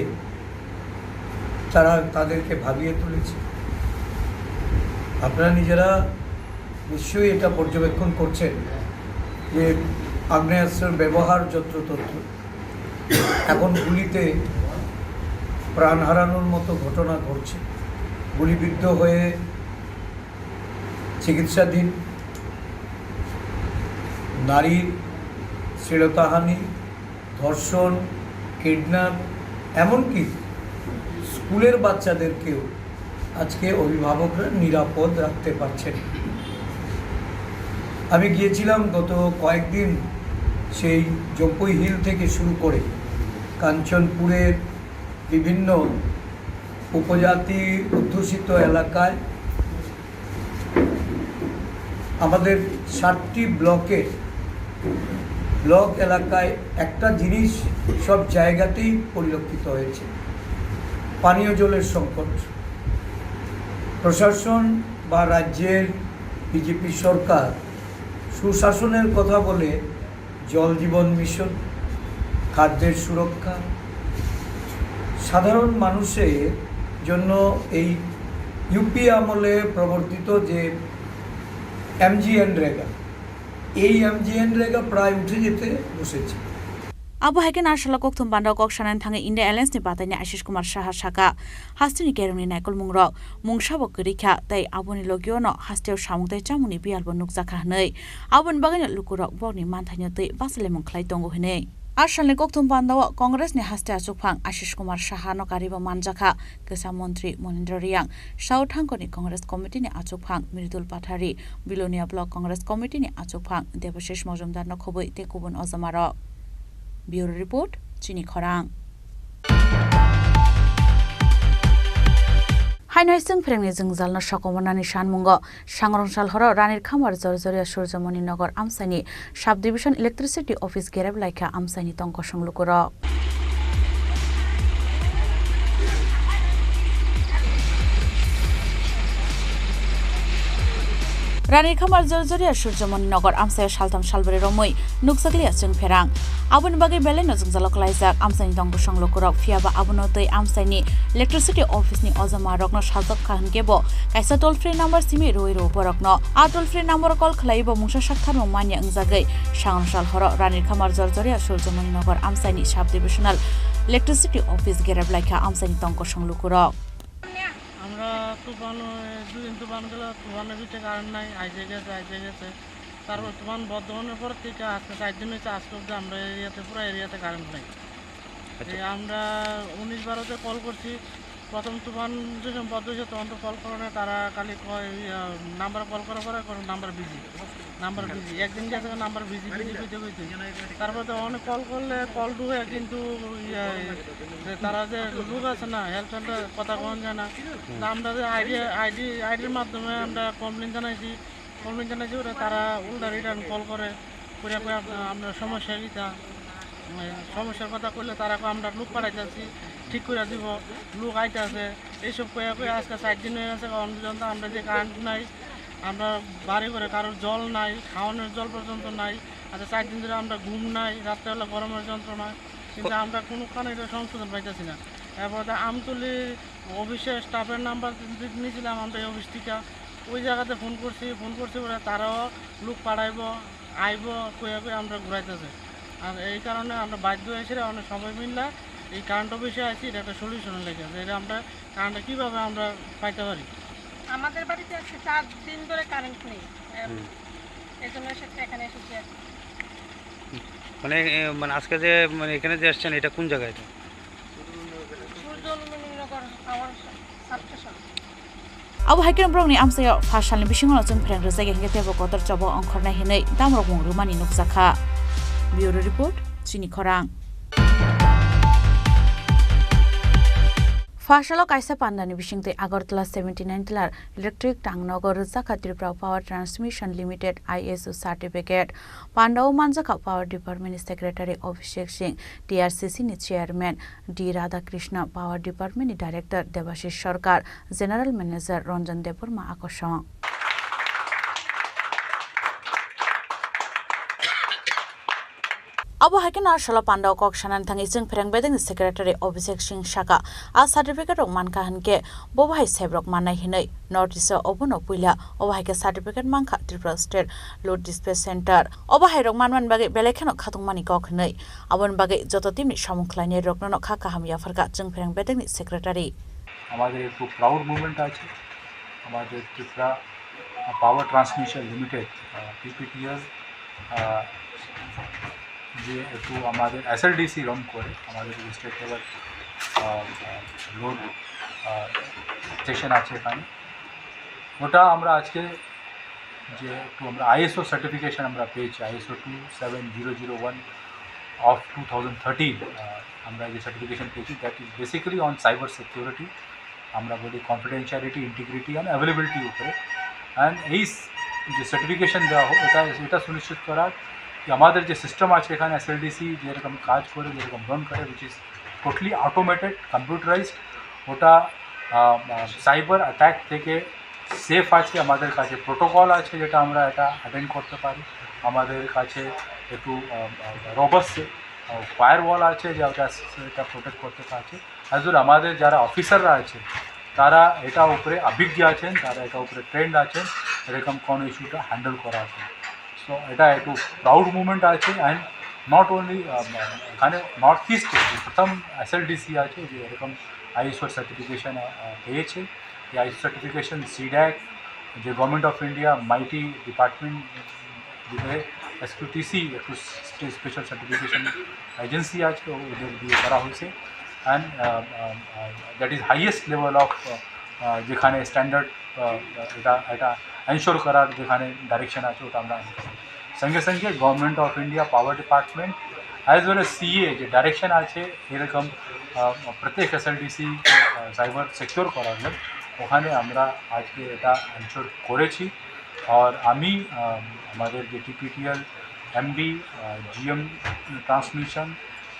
তারা তাদেরকে ভাবিয়ে তুলেছে। আপনারা নিজেরা নিশ্চয়ই এটা পর্যবেক্ষণ করছেন যে আগ্নেয়াস্ত্রের ব্যবহার যত্রতত্র। এখন গুলিতে প্রাণ হারানোর মতো ঘটনা ঘটছে। গুলিবিদ্ধ হয়ে চিকিৎসাধীন, নারীর শ্লীলতাহানি, ধর্ষণ, কিডন্যাপ, এমনকি স্কুলের বাচ্চাদেরকেও আজকে অভিভাবকরা নিরাপদ রাখতে পারছেন। আমি গিয়েছিলাম গত কয়েকদিন, সেই জম্পুই হিল থেকে শুরু করে কাঞ্চনপুরের বিভিন্ন উপজাতি অধ্যুষিত এলাকায় আমাদের সাতটি ব্লকের, ব্লক এলাকায় একটা জিনিস সব জায়গাতেই পরিলক্ষিত হয়েছে, পানীয় জলের সংকট। প্রশাসন বা রাজ্যের বিজেপি সরকার সুশাসনের কথা বলে জল জীবন মিশন, খাদ্যের সুরক্ষা, সাধারণ মানুষের জন্য এই ইউপি আমলে প্রবর্তিত যে এমজিএনরেগা, এই এমজিএনরেগা প্রায় উঠে যেতে বসেছে। Abo hai khe Narsala kokthum panda kok sanani thangwi India Alliance ni bataini Ashish Kumar Saha sakha, hasteni kerongni naikolmungrok mungsa bo kwrwi kha tei aboni logio no hasteo samung tei chamungni biyal bo nukjakha hwnwi. Aboni bagwino lukurok bokni manthaino twi bachalimung khlai tongo hwnwi. A salni kokthum pandao Congress ni haste achukphang Ashish Kumar Saha no karibo manjakha kwcham montri Monindra Riyang, South Thangkoni Congress Committee ni achukphang Mridul Pathari, Bilonia Block Congress Committee ni achukphang Debashish Mojumdar no khobwi tei kubun ojamarok. Bureau Report, Chini Khorang. Haino hai chwng phrengni jwngjalno sokomornani sanmungo, Sangrong sal horo Ranir Khamar Jorjoria Surjomoni Nagar amchaini Sub Division Electricity Office gerep laikha amchaini tong kosong lukurok. Rani Khamar Jorjoria Surjomoni Nogor amchaio saltham salbrwi romwi nukjakliya chwng pherang. Aboni bagwi belaino jwngjalo klaijak amchaini tong kosong lukurok, phiyaba abono twi amchaini electricity office ni ojamarokno sajak kha hwnkhe bo kaisa toll free number simi rwi rwo borokno. A toll free number call khlaiwi bo mungsa saktharmung manya wngjagwi sangrwsal horo Rani Khamar Jorjoria Surjomoni Nogor amchaini sub divisional electricity office gerep laikha amchaini tong kosong lukurok. আমরা তুফান, ওই দুদিন তুফান গেল, তুফানের ভিতরে কারেন্ট নাই, আইসে গেছে, আইসে গেছে। তারপর তুফান বন্ধ হওয়ার পর থেকে আজকে চার দিন হয়েছে, আজকে অবধি আমরা এরিয়াতে, পুরো এরিয়াতে কারেন্ট নাই। আচ্ছা। এই আমরা উনিশ বারোতে কল করছি, প্রথম তুফান যখন বন্ধ হয়েছে তখন তো কল করে না, তারা খালি কয়, ইয়া, নাম্বার কল করার পরে কোনো নাম্বার বিজি। নাম্বার বিজি, একদিন গেছে নাম্বার বিজি বিজি কইতে কইতে। তারপর তো অনেক কল করলে কল ঢুকে, কিন্তু ইয়ে, যে তারা যে লোক আছে না, হেল্প সেন্টার কথা কন যায় না। হুম। তো আমরা যে আইডি, আইডি, আইডির মাধ্যমে আমরা কমপ্লেন জানাইছি। কমপ্লেন জানাইছি, ওরা তারা উল্টা রিটার্ন কল করে, করে কয়ে আপ-, আমরা সমস্যা কিতা, মানে, সমস্যার কথা কইলে তারা কয় আমরা লোক পাঠাইতেছি, ঠিক করে দিব, লোক আইতেছে। এইসব কয়ে কয়ে আজকে চার দিন হয়ে গেছে, এখন পর্যন্ত আমরা যে কারেন্ট নাই, আমরা বাড়ি ঘরে কারোর জল নাই, খাওয়ানোর জল পর্যন্ত নাই। আচ্ছা, চার দিন ধরে আমরা ঘুম নাই, রাত্রেবেলা গরমের যন্ত্রণা, কিন্তু আমরা কোনোখানে এটা সংশোধন পাইতেছি না। এরপর তো আমতলি অফিসে স্টাফের নাম্বার দি-, নিয়েছিলাম আমরা এই অফিস থেকে, ওই জায়গাতে ফোন করছি, ফোন করছি বলে তারাও লোক পাঠাইবো, আইবো, কইয়া কইয়া আমরা ঘুরাইতেছে। আর এই কারণে আমরা বাধ্য হয়েছি রে, অনেক সময় মিললে এই কারেন্ট অফিসে আছি, এটা একটা সলিউশন লেগে আছে, এটা আমরা কারেন্টটা কীভাবে আমরা পাইতে পারি? আমাদের বাড়িতে আজকে চার দিন ধরে কারেন্ট নেই। এম, হুম। এই জন্য এসে, এখানে এসেছি আর কি। মানে, এ, মানে, আজকে যে, মানে, এখানে যে আসছেন, এটা কোন জায়গা এটা? সূর্যমণিনগর পাওয়ার substation. Abo hai khe borokni amchaio pha salni bisingo chwng phereng rwjak ya hwnkhe teibo kotor choba ongkhornai hwnwi damrok mung rwmani nukjakha. Bureau Report, Chini Khorang. Pha salo kaisa pandani bisingtwi Agartala seventy nine tilar electric tangnogo rwjakha Tripura Power Transmission Limited I S O certificate. Pandao manjakha Power Department ni Secretary Abhishek Singh, T R C C ni Chairman D Radhakrishna, Power Department ni Director Debashish Sarkar, General Manager Ranjan Debbarma akosong. Abo hai kheno a salo pandao kok sanani thangwi chwng phereng bedekni Secretary Abhishek Singh sakha, a certificate rok mankha hwnkhe bo bahai sebrok mannai hwnwi North East o obono puila. Obo hai khe certificate mankha Tripura State Load Dispatch Center. Obo hai rok manmani bagwi belai kheno khatungmani kok hwnwi. Aboni bagwi joto team ni samung khlainai rokno no kha kaham yapharkha chwng phereng bedekni Secretary. আমাদের একটু proud movement আছে। আমাদের Tripura power transmission limited, আহ, পিপিটিএল, আহ, যে একটু আমাদের এসএলডিসি রান করে, আমাদের স্টেট লেভেল, আহ, আহ, লোড, আহ, স্টেশন আছে এখানে। ওটা আমরা আজকে যে একটু আমরা আইএসও সার্টিফিকেশন আমরা পেয়েছি, ISO two seven zero zero one of two thousand thirteen, uh, আমরা যে সার্টিফিকেশন পেয়েছি, that is basically on cyber security। আমরা বলি কনফিডেন্সিয়ালিটি, ইন্টিগ্রিটি অ্যান্ড অ্যাভেলেবিলিটির উপরে। অ্যান্ড এই স-, যে সার্টিফিকেশন দেওয়া হোক, এটা, এটা সুনিশ্চিত করার যে আমাদের যে সিস্টেম আছে এখানে, এসএলডিসি যেরকম কাজ করে, যেরকম রান করে, which is totally automated, computerized, ওটা, আহ, আহ, সাইবার অ্যাটাক থেকে সেফ আছে। আমাদের কাছে প্রোটোকল আছে, যেটা আমরা এটা অ্যাটেন্ড করতে পারি। আমাদের কাছে একটু, আহ, আহ, রোবাস্ট, আহ, ফায়ারওয়াল আছে, যে ওটা, এটা প্রোটেক্ট করতে পারছে। অ্যাজ ওয়েল আমাদের যারা অফিসাররা আছেন, তারা এটা উপরে অভিজ্ঞ আছেন, তারা এটা উপরে ট্রেন্ড আছেন, এরকম কোনো ইস্যুটা হ্যান্ডেল করার জন্য। সো এটা একটু প্রাউড মুভমেন্ট আছে। অ্যান্ড নট অনলি এখানে নর্থ ইস্ট প্রথম এসএলডিসি আছে যে এরকম আইএসও সার্টিফিকেশন পেয়েছে। এই আইএসও সার্টিফিকেশন সিড্যাক, যে গভর্নমেন্ট অফ ইন্ডিয়া মাইটি ডিপার্টমেন্ট, যেটা এসকিউটিসি, একটু স্পেশাল সার্টিফিকেশন এজেন্সি আছে, ওদের দিয়ে করা হয়েছে। And that is highest level of, যেখানে স্ট্যান্ডার্ড, এটা, এটা এনশিওর করার যেখানে ডাইরেকশন আছে, ওটা আমরা। সঙ্গে সঙ্গে government of India power department as well as CA যে ডাইরেকশন আছে, এরকম, আহ, প্রত্যেক এসএলডিসি সাইবার সিকিউর করার জন্য, ওখানে আমরা আজকে এটা এনশিওর করেছি। আর আমি, আহ, আমাদের যে টিপিটিএল MD, GM transmission,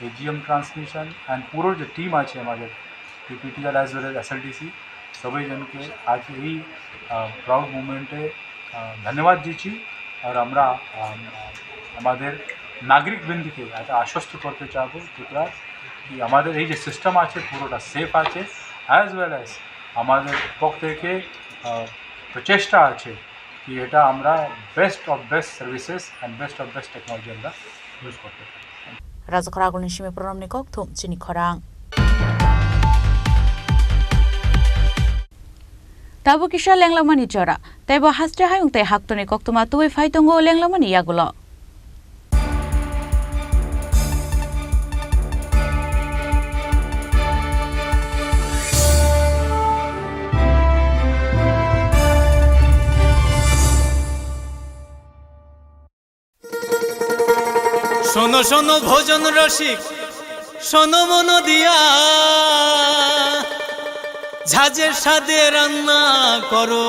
AGM transmission and পুরো যে টিম আছে আমাদের টিপিটিএল অ্যাজ ওয়েল এজ এসএলডিসি, সবাই জনকে আজ এই, আহ, প্রাউড মুভমেন্টে আহ, ধন্যবাদ দিচ্ছি। আর আমরা, আম, আমাদের নাগরিক বৃন্দকে একটা আশ্বস্ত করতে চাবো ত্রিপুরা, কি আমাদের এই যে সিস্টেম আছে পুরোটা সেফ আছে, অ্যাজ ওয়েল অ্যাজ আমাদের পক্ষ থেকে, আহ, প্রচেষ্টা আছে কি এটা আমরা best of best services and best of best technology আমরা ইউজ করতে পারি। Rajakhor Agulni simi pronomni kokthum chini khorang. Tabuk kisa lenglamani jora, teibo haste hayung tei haktorni koktwma tubui phai tongo lenglamani yagulo. শোনো শোনো ভোজন রসিক, শোনো মন দিয়া, ঝাঁঝের স্বাদে রান্না করো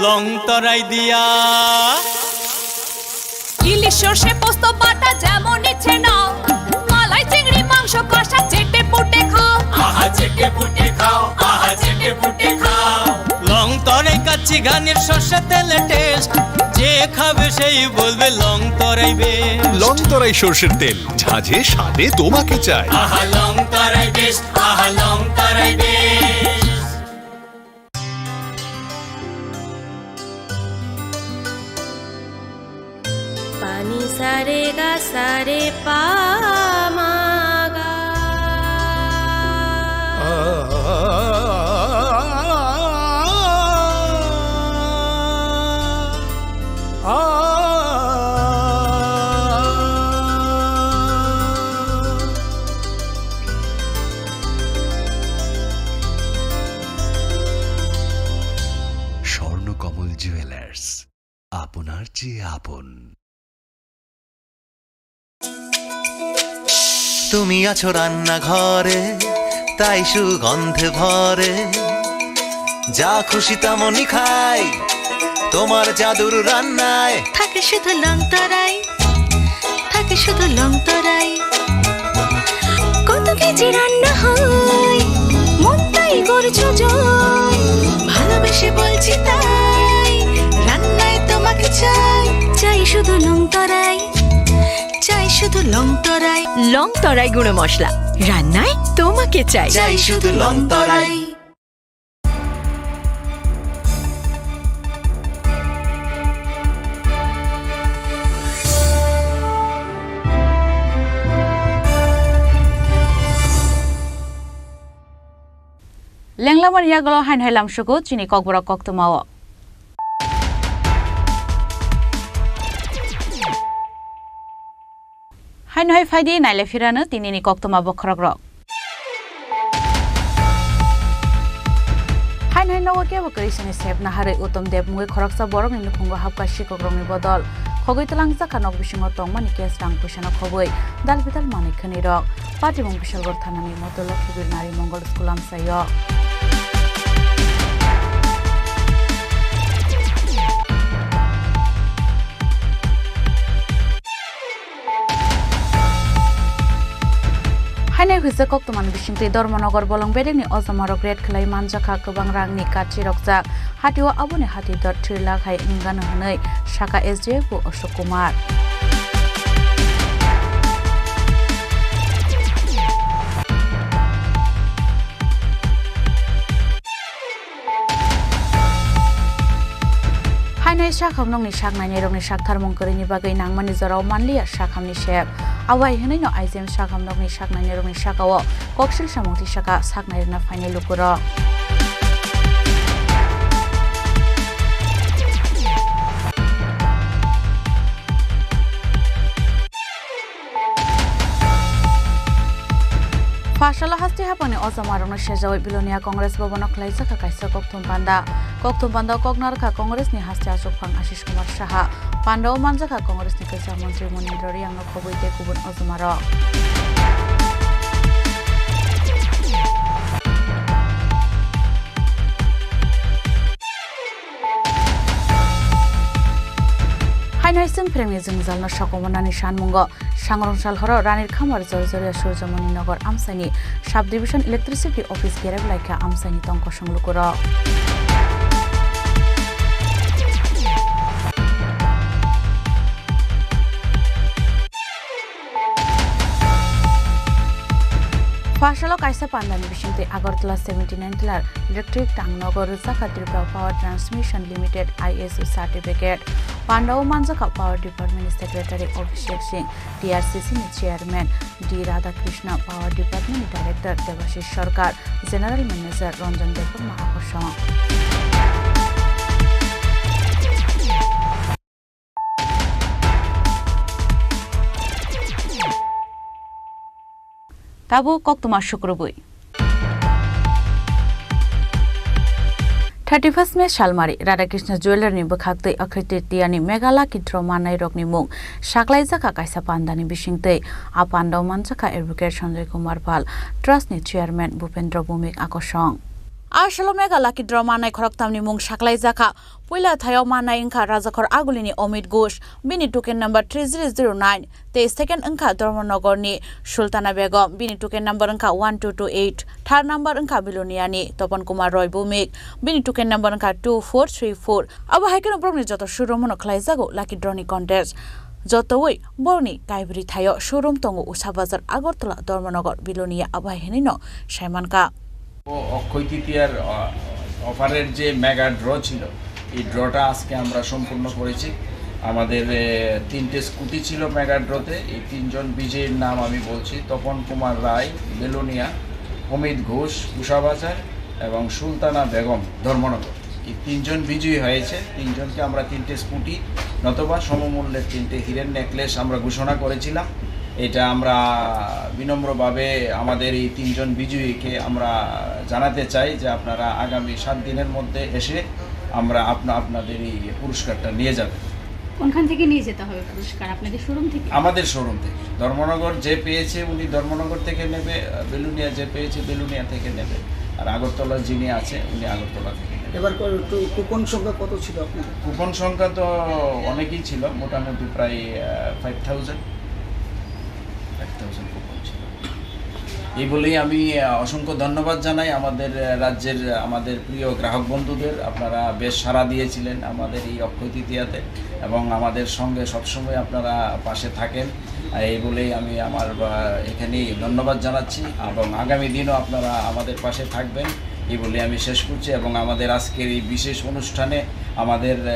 লং তরাই দিয়া। ইলিশ সর্ষে পোস্ত বাটা যেমন ইচ্ছে নাও, মালাই চিংড়ি মাংস কষা চেটে পুটে খাও। আহা চেটে পুটে খাও, আহা চেটে পুটে খাও। লং তরাই কাচ্চি ঘানির সর্ষে তেলে টেস্ট, যে খাবে সেই বলবে Longtarai best. Longtarai সর্ষের তেল, ঝাঁঝে স্বাদে তোমাকে চাই। আহা লং তরাই বেস্ট, আহা Longtarai best. Pani sare ga sare pa ma ga. Swarnakamal jewellers, আপনার চেয়ে আপন। তুমি আছো রান্নাঘরে, তাই সুগন্ধে ভরে। যা খুশি তেমনই খাই, তোমার জাদুর রান্নায়। থাকে শুধু লং তরাই, থাকে শুধু লং তরাই। কত কেজি রান্না হয়, মনটাই করছো জয়। ভালোবেসে বলছি তাই, রান্নায় তোমাকে চাই। চাই শুধু লং তরাই, চাই শুধু লং তরাই। লং তরাই গুঁড়ো মশলা, রান্নায় তোমাকে চাই। চাই শুধু লং তরাই। Lenglamani yagulo haino hai lamsugo chini kokborok koktwmao. Haino hai phaidi naile phirano tinini koktwma bokhorokrok. Haino hai nogo kebo kwrwi sini sep naharwi Uttom Deb mungwi khoroksa borokni nukhungo hapkha sikokrokni bodol. Khogwi twlangjakha nok bisingo tongmani cash rang puisano khobwi dal bidal manwi khwnwi rok. Patimung Bishalgarh thanani Moto Lokhibir Nari Mongol School amchaio. Hainai hwisa koktwmani bisingtwi Dharmanagar bolong bedekni ojamarok raid khlai manjakha kwbang rangni kachi rokjak. Hatio aboni hati dor three lakh hai wngano hwnwi sakha S D F o Ashok Kumar. Hainai sakhamnokni saknainairokni saktharmung kwrwini bagwi nangmani jorao manliya sakhamni sep. Awai hwnwino I G M sakhamnokni saknainairokni sakao koksil samung tisakha saknairokno phainai lukurok. Phasalo haste haphangni ojamarokno sejaui Bilonia Congress Bhavan-o khlaijak kha kaisa kokthum panda. Kokthum panda-o kok narwkha Congress-ni haste achukphang Ashish Kumar Saha. Panda-o manjakha Congress-ni kwcham montri Munindra Riyang-no khobwi tei kubun ojamarok. Haino hai chwng phrengni jwngjalno sokomornani sanmungo Sangrong sal horo Ranir Khamar Jorjoria Surjamoni Nagar amchaini Sub Division Electricity Office gerep laikha amchaini tong kosong lukurok. Pasalo kaisa pandani bisingtwi Agartala seventy nine tlar Electric Tangnogo rwjakha Tripura Power Transmission Limited I S O certificate. Pandao manjakha Power Department ni Secretary Abhishek Singh, T R C C ni Chairman D Radhakrishna, Power Department ni Director Debashish Sarkar, General Manager Ranjan Debbarma akosong. Tabuk koktwma sukrubwi. Thirty first May salmari Radhakrishna Jewellery ni bwkhaktwi Akhai Tritiya ni Mega Lucky Draw manai rokni mung saklaijakha kaisa pandani bisingtwi. A pandao manjakha Advocate Sanjoy Kumar Pal, Trust ni Chairman Bhupendra Bhumik akosong. A salo Mega Lucky Draw manai khoroktamni mung saklaijakha. Puila thaio manai wngkha Rajakhor Agulini Omit Ghosh, bini token number three zero zero nine, tei second wngkha Dharmanagarni Sultana Begum, bini token number wngkha one two two eight, third number wngkha Biloniani Topan Kumar Roy Bhumik, bini token number wngkha two four three four. Abo hai kheno borokni joto showroom-o khlaijago Lucky Draw-ni contest. Jotowi borokni kaibri thaio showroom tongo Usha Bazar, Agartala, Dharmanagar, Bilonia, abo hai hwnwi no sai mankha. ও অক্ষয় তৃতীয়ার, আহ, অফারের যে mega draw ছিল, এই ড্রটা আজকে আমরা সম্পূর্ণ করেছি। আমাদের, এ, তিনটে স্কুটি ছিল মেগা ড্রতে। এই তিনজন বিজয়ীর নাম আমি বলছি: তপন কুমার রায়, বেলোনিয়া, অমিত ঘোষ, উষাবাজার, এবং সুলতানা বেগম, ধর্মনগর। এই তিনজন বিজয়ী হয়েছে। তিনজনকে আমরা তিনটে স্কুটি নতুবা সমমূল্যের তিনটে হীরের নেকলেস আমরা ঘোষণা করেছিলাম। এটা আমরা বিনম্রভাবে আমাদের এই তিনজন বিজয়ীকে আমরা জানাতে চাই যে আপনারা আগামী সাত দিনের মধ্যে এসে আমরা আপনা-, আপনাদের এই পুরস্কারটা নিয়ে যাবেন। কোনখান থেকে নিয়ে যেতে হবে পুরস্কার? আপনাদের শোরুম থেকে? আমাদের শোরুম থেকে। ধর্মনগর যে পেয়েছে উনি ধর্মনগর থেকে নেবে, আহ, বেলুনিয়া যে পেয়েছে বেলুনিয়া থেকে নেবে, আর আগরতলা যিনি আছে উনি আগরতলা থেকে নেবেন। এবার কো-, কু-, কুপন সংখ্যা কত ছিল আপনাদের? কুপন সংখ্যা তো অনেকই ছিল, মোটামুটি প্রায়, uh, five thousand, five thousand coupon ছিল। এই বলেই আমি, আহ, অসংখ্য ধন্যবাদ জানাই আমাদের, আহ, রাজ্যের, আহ, আমাদের প্রিয় গ্রাহক বন্ধুদের। আপনারা বেশ সাড়া দিয়েছিলেন আমাদের এই অক্ষয় তৃতীয়াতে এবং আমাদের সঙ্গে সবসময় আপনারা পাশে থাকেন। আহ, এই বলেই আমি আমার, আহ, এখানেই ধন্যবাদ জানাচ্ছি এবং আগামী দিনও আপনারা আমাদের পাশে থাকবেন, এই বলে আমি শেষ করছি। এবং আমাদের আজকের এই বিশেষ অনুষ্ঠানে আমাদের, আহ,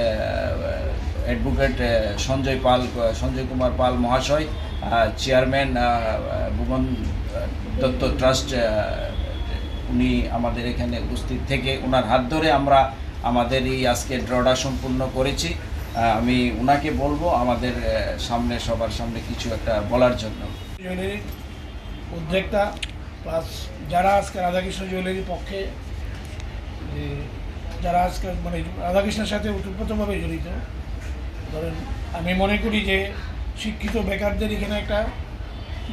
অ্যাডভোকেট, আহ, সঞ্জয় পাল, আহ, সঞ্জয় কুমার পাল মহাশয়, আহ, চেয়ারম্যান, আহ, ভুবন, আহ, দত্ত ট্রাস্ট, আহ, উনি আমাদের এখানে উপস্থিত থেকে ওনার হাত ধরে আমরা আমাদের এই আজকে ড্রটা সম্পূর্ণ করেছি। আহ, আমি ওনাকে বলবো আমাদের, আহ, সামনে, সবার সামনে কিছু একটা বলার জন্য। জুয়েলারির উদ্যোক্তা প্লাস যারা আজকে রাধাকৃষ্ণ জুয়েলারির পক্ষে, যে যারা আজকে মানে রাধাকৃষ্ণের সাথে ওতপ্রোতভাবে জড়িত, ধরেন আমি মনে করি যে শিক্ষিত বেকারদের এখানে একটা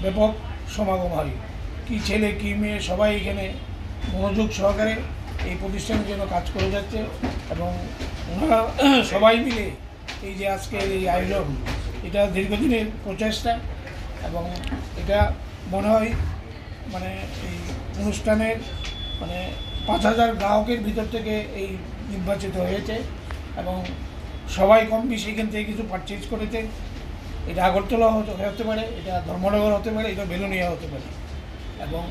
ব্যাপক সমাগম হয়, কি ছেলে কি মেয়ে সবাই এখানে মনোযোগ সহকারে এই প্রতিষ্ঠানের জন্য কাজ করে যাচ্ছে এবং ওনারা সবাই মিলে এই যে আজকের এই আয়োজন, এটা দীর্ঘদিনের প্রচেষ্টা এবং এটা মনে হয় মানে এই অনুষ্ঠানের মানে পাঁচ হাজার গ্রাহকের ভিতর থেকে এই নির্বাচিত হয়েছে এবং সবাই কম বেশি এখান থেকে কিছু পারচেজ করেছে। এটা আগরতলা হতে, হতে পারে, এটা ধর্মনগর হতে পারে, এটা বেলুনিয়া হতে পারে। এবং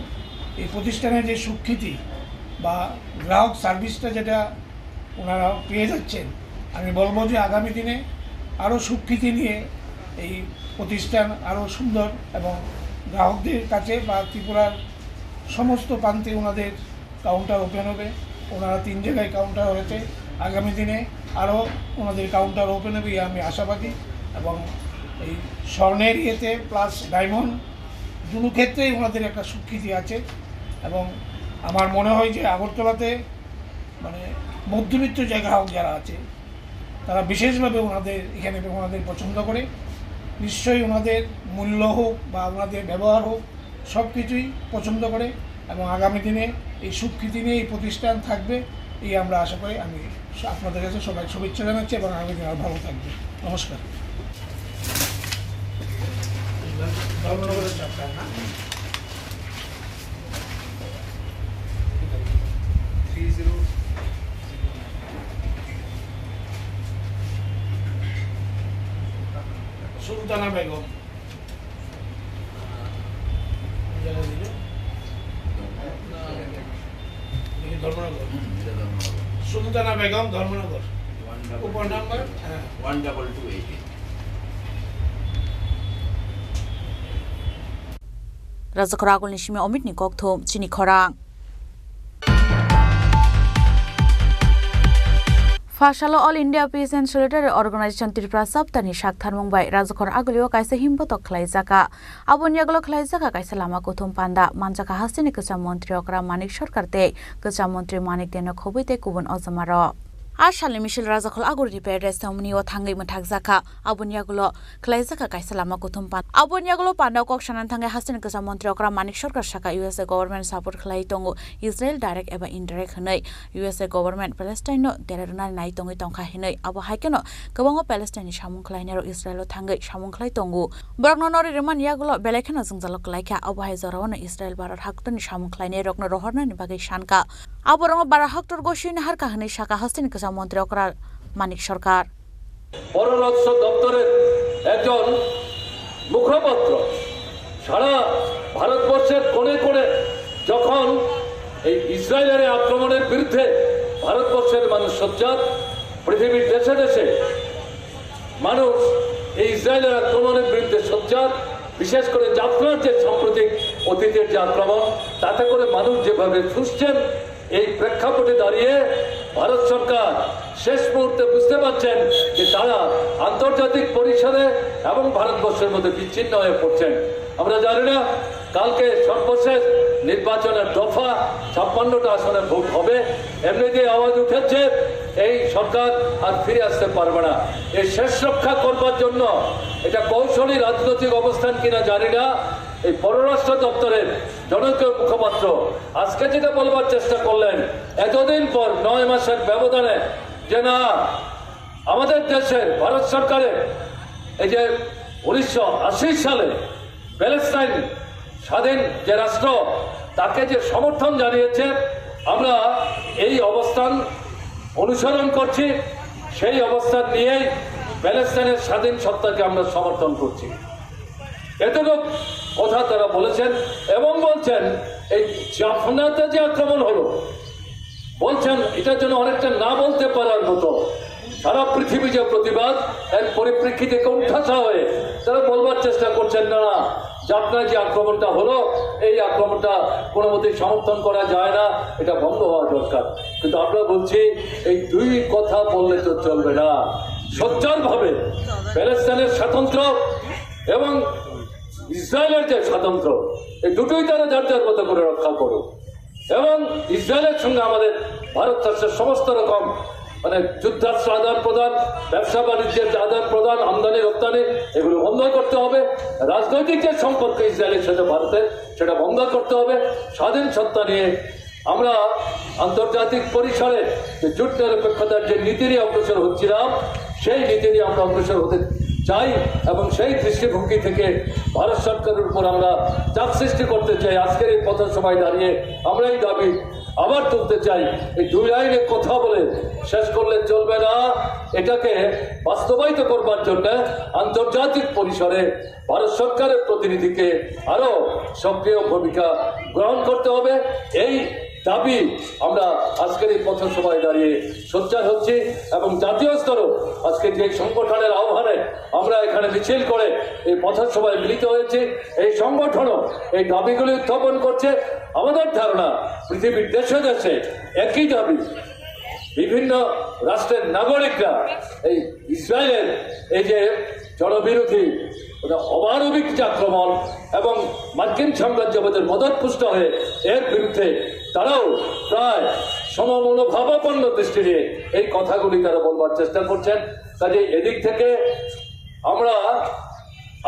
এই প্রতিষ্ঠানের যে সুখ্যাতি বা গ্রাহক সার্ভিসটা যেটা ওনারা পেয়ে যাচ্ছেন, আমি বলবো যে আগামী দিনে আরও সুখ্যাতি নিয়ে এই প্রতিষ্ঠান আরও সুন্দর এবং গ্রাহকদের কাছে বা ত্রিপুরার সমস্ত প্রান্তে ওনাদের কাউন্টার ওপেন হবে। ওনারা তিন জায়গায় কাউন্টার হয়েছে, আগামী দিনে আরও ওনাদের কাউন্টার ওপেন হবে, এই আমি আশাবাদী। এবং এই স্বর্ণের ইয়েতে প্লাস ডায়মন্ড দুটো ক্ষেত্রেই ওনাদের একটা স্বীকৃতি আছে। এবং আমার মনে হয় যে আগরতলাতে মানে মধ্যবিত্ত যে গ্রাহক যারা আছে, তারা বিশেষভাবে ওনাদের এখানে ওনাদের পছন্দ করে। নিশ্চয়ই ওনাদের মূল্য হোক বা ওনাদের ব্যবহার হোক, সব কিছুই পছন্দ করে। এবং আগামী দিনে এই স্বীকৃতি নিয়ে এই প্রতিষ্ঠান থাকবে, এই আমরা আশা করি। আমি আপনাদের কাছে সবাই শুভেচ্ছা জানাচ্ছি এবং আগামী দিন আরও ভালো থাকবে। নমস্কার। ধর্মনগরের চ্যাপ্টার না? সুলতানা বেগম। সুলতানা বেগম, Dharmanagar. One double two eight eight. One double two eight eight. Rajakhor agulni simi Omitni kokthum, chini khorang. Phasalo All India Peace and Solidarity Organization Tripura chapter ni saktharmung bai Rajakhor agulio kaisa himbotok khlaijaka. Aboni yagulo khlaijaka kaisa lama kuthum panda manjaka hasteni kwcham montri okra Manik Sarkar tei kwcham montri Manik Deno khobwi tei kubun ojamarok. A salni misil Rajakhol agulni Paradise Ceremony o thangwi mwthakjakha. Aboni yagulo khlaijaka kaisa lama kuthum panda. Aboni yagulo panda o kok sanani thangwi hasteni kwcham montri okra Manik Sarkar saka U S A government support khlai tongo, Israel direct eba indirect hwnwi. U S A government Palestine no dera rwnani nai tongwi tongkha hinwi. Abo hai kheno kwbangma Palestine ni samung khlainai rok Israel o thangwi samung khlai tongo. Borokno nori rwmani yagulo belai kheno jwngjalo kwlaikha. Abo hai jorao no Israel Bharat haktorni samung khlainai rokno rohornani bagwi sankha. Aborokno bara haktor gosini harkha hinwi saka hasteni kwcham montri okra Manik Sarkar. পররাষ্ট্র দপ্তরের একজন মুখপাত্র সারা ভারতবর্ষের কোণে কোণে যখন এই ইসরায়েলের আক্রমণের বিরুদ্ধে ভারতবর্ষের মানুষ সোচ্চার, পৃথিবীর দেশে দেশে মানুষ এই ইসরায়েলের আক্রমণের বিরুদ্ধে সোচ্চার, বিশেষ করে জাফনার যে সাম্প্রতিক অতীতের যে আক্রমণ, তাতে করে মানুষ যেভাবে ফুঁসছেন, এই প্রেক্ষাপটে দাঁড়িয়ে ভারত সরকার শেষ মুহূর্তে বুঝতে পারছেন যে তারা আন্তর্জাতিক পরিসরে এবং ভারতবর্ষের মধ্যে বিচ্ছিন্ন হয়ে পড়ছেন। আমরা জানি না কালকে সর্বশেষ নির্বাচনের দফা ছাপ্পান্নটা আসনে ভোট হবে, এমনিতেই আওয়াজ উঠেছে এই সরকার আর ফিরে আসতে পারবে না। এই শেষ রক্ষা করবার জন্য এটা কৌশলী রাজনৈতিক অবস্থান কিনা জানি না, এই পররাষ্ট্র দপ্তরের জনপ্রিয় মুখপাত্র আজকে যেটা বলবার চেষ্টা করলেন, এতদিন পর নয় মাসের ব্যবধানে, যে না, আমাদের দেশের ভারত সরকারের এই যে উনিশশো আশি সালে প্যালেস্টাইন স্বাধীন যে রাষ্ট্র, তাকে যে সমর্থন জানিয়েছে, আমরা এই অবস্থান অনুসরণ করছি, সেই অবস্থান নিয়েই প্যালেস্টাইনের স্বাধীন সত্তাকে আমরা সমর্থন করছি। এতটুকু কথা তারা বলেছেন এবং বলছেন, এই জাফনাতে যে আক্রমণ হলো, বলছেন এটা যেন অনেকটা না বলতে পারার মতো। সারা পৃথিবী যে প্রতিবাদ, এর পরিপ্রেক্ষিতে কোণঠাসা হয়ে তারা বলবার চেষ্টা করছেন, না, জাফনায় যে আক্রমণটা হলো, এই আক্রমণটা কোনো মতেই সমর্থন করা যায় না, এটা বন্ধ হওয়া দরকার। কিন্তু আমরা বলছি, এই দুই কথা বললে তো চলবে না। সোচ্চারভাবে প্যালেস্টাইনের স্বাতন্ত্র্য এবং ইসরায়েলের যে স্বাতন্ত্র্য, এই দুটোই তারা যার যার মতো করে রক্ষা করুক। এবং ইসরায়েলের সঙ্গে আমাদের ভারতবর্ষের সমস্ত রকম, মানে, যুদ্ধাস্ত্র আদান প্রদান, ব্যবসা বাণিজ্যের আদান প্রদান, আমদানি রপ্তানি, এগুলো বন্ধ করতে হবে। রাজনৈতিক যে সম্পর্ক ইসরায়েলের সাথে ভারতের, সেটা বন্ধ করতে হবে। স্বাধীন সত্তা নিয়ে আমরা আন্তর্জাতিক পরিসরে যে জোট নিরপেক্ষতার যে নীতি নিয়ে অগ্রসর হচ্ছিলাম, সেই নীতি নিয়ে আমরা অগ্রসর হতে চাই এবং সেই দৃষ্টিভঙ্গি থেকে ভারত সরকারের উপর আমরা চাপ সৃষ্টি করতে চাই। আজকের এই পথসভায় দাঁড়িয়ে আমরা এই দাবি আবার তুলতে চাই। এই দুই লাইনে কথা বলে শেষ করলে চলবে না, এটাকে বাস্তবায়িত করবার জন্য আন্তর্জাতিক পরিসরে ভারত সরকারের প্রতিনিধিকে আরো সক্রিয় ভূমিকা গ্রহণ করতে হবে। এই দাবি আমরা আজকের এই পথসভায় দাঁড়িয়ে সোচ্চার হচ্ছি এবং জাতীয় স্তরেও আজকে যে সংগঠনের আহ্বানে আমরা এখানে মিছিল করে এই পথসভায় মিলিত হয়েছি, এই সংগঠনও এই দাবিগুলি উত্থাপন করছে। আমাদের ধারণা, পৃথিবীর দেশে দেশে একই দাবি। বিভিন্ন রাষ্ট্রের নাগরিকরা এই ইসরায়েলের এই যে জনবিরোধী, ওটা অমানবিক যে আক্রমণ এবং মার্কিন সাম্রাজ্যবাদের মদতপুষ্ট হয়ে এর বিরুদ্ধে তারাও প্রায় সমমনোভাবাপন্ন দৃষ্টি নিয়ে এই কথাগুলি তারা বলবার চেষ্টা করছেন। কাজে এদিক থেকে আমরা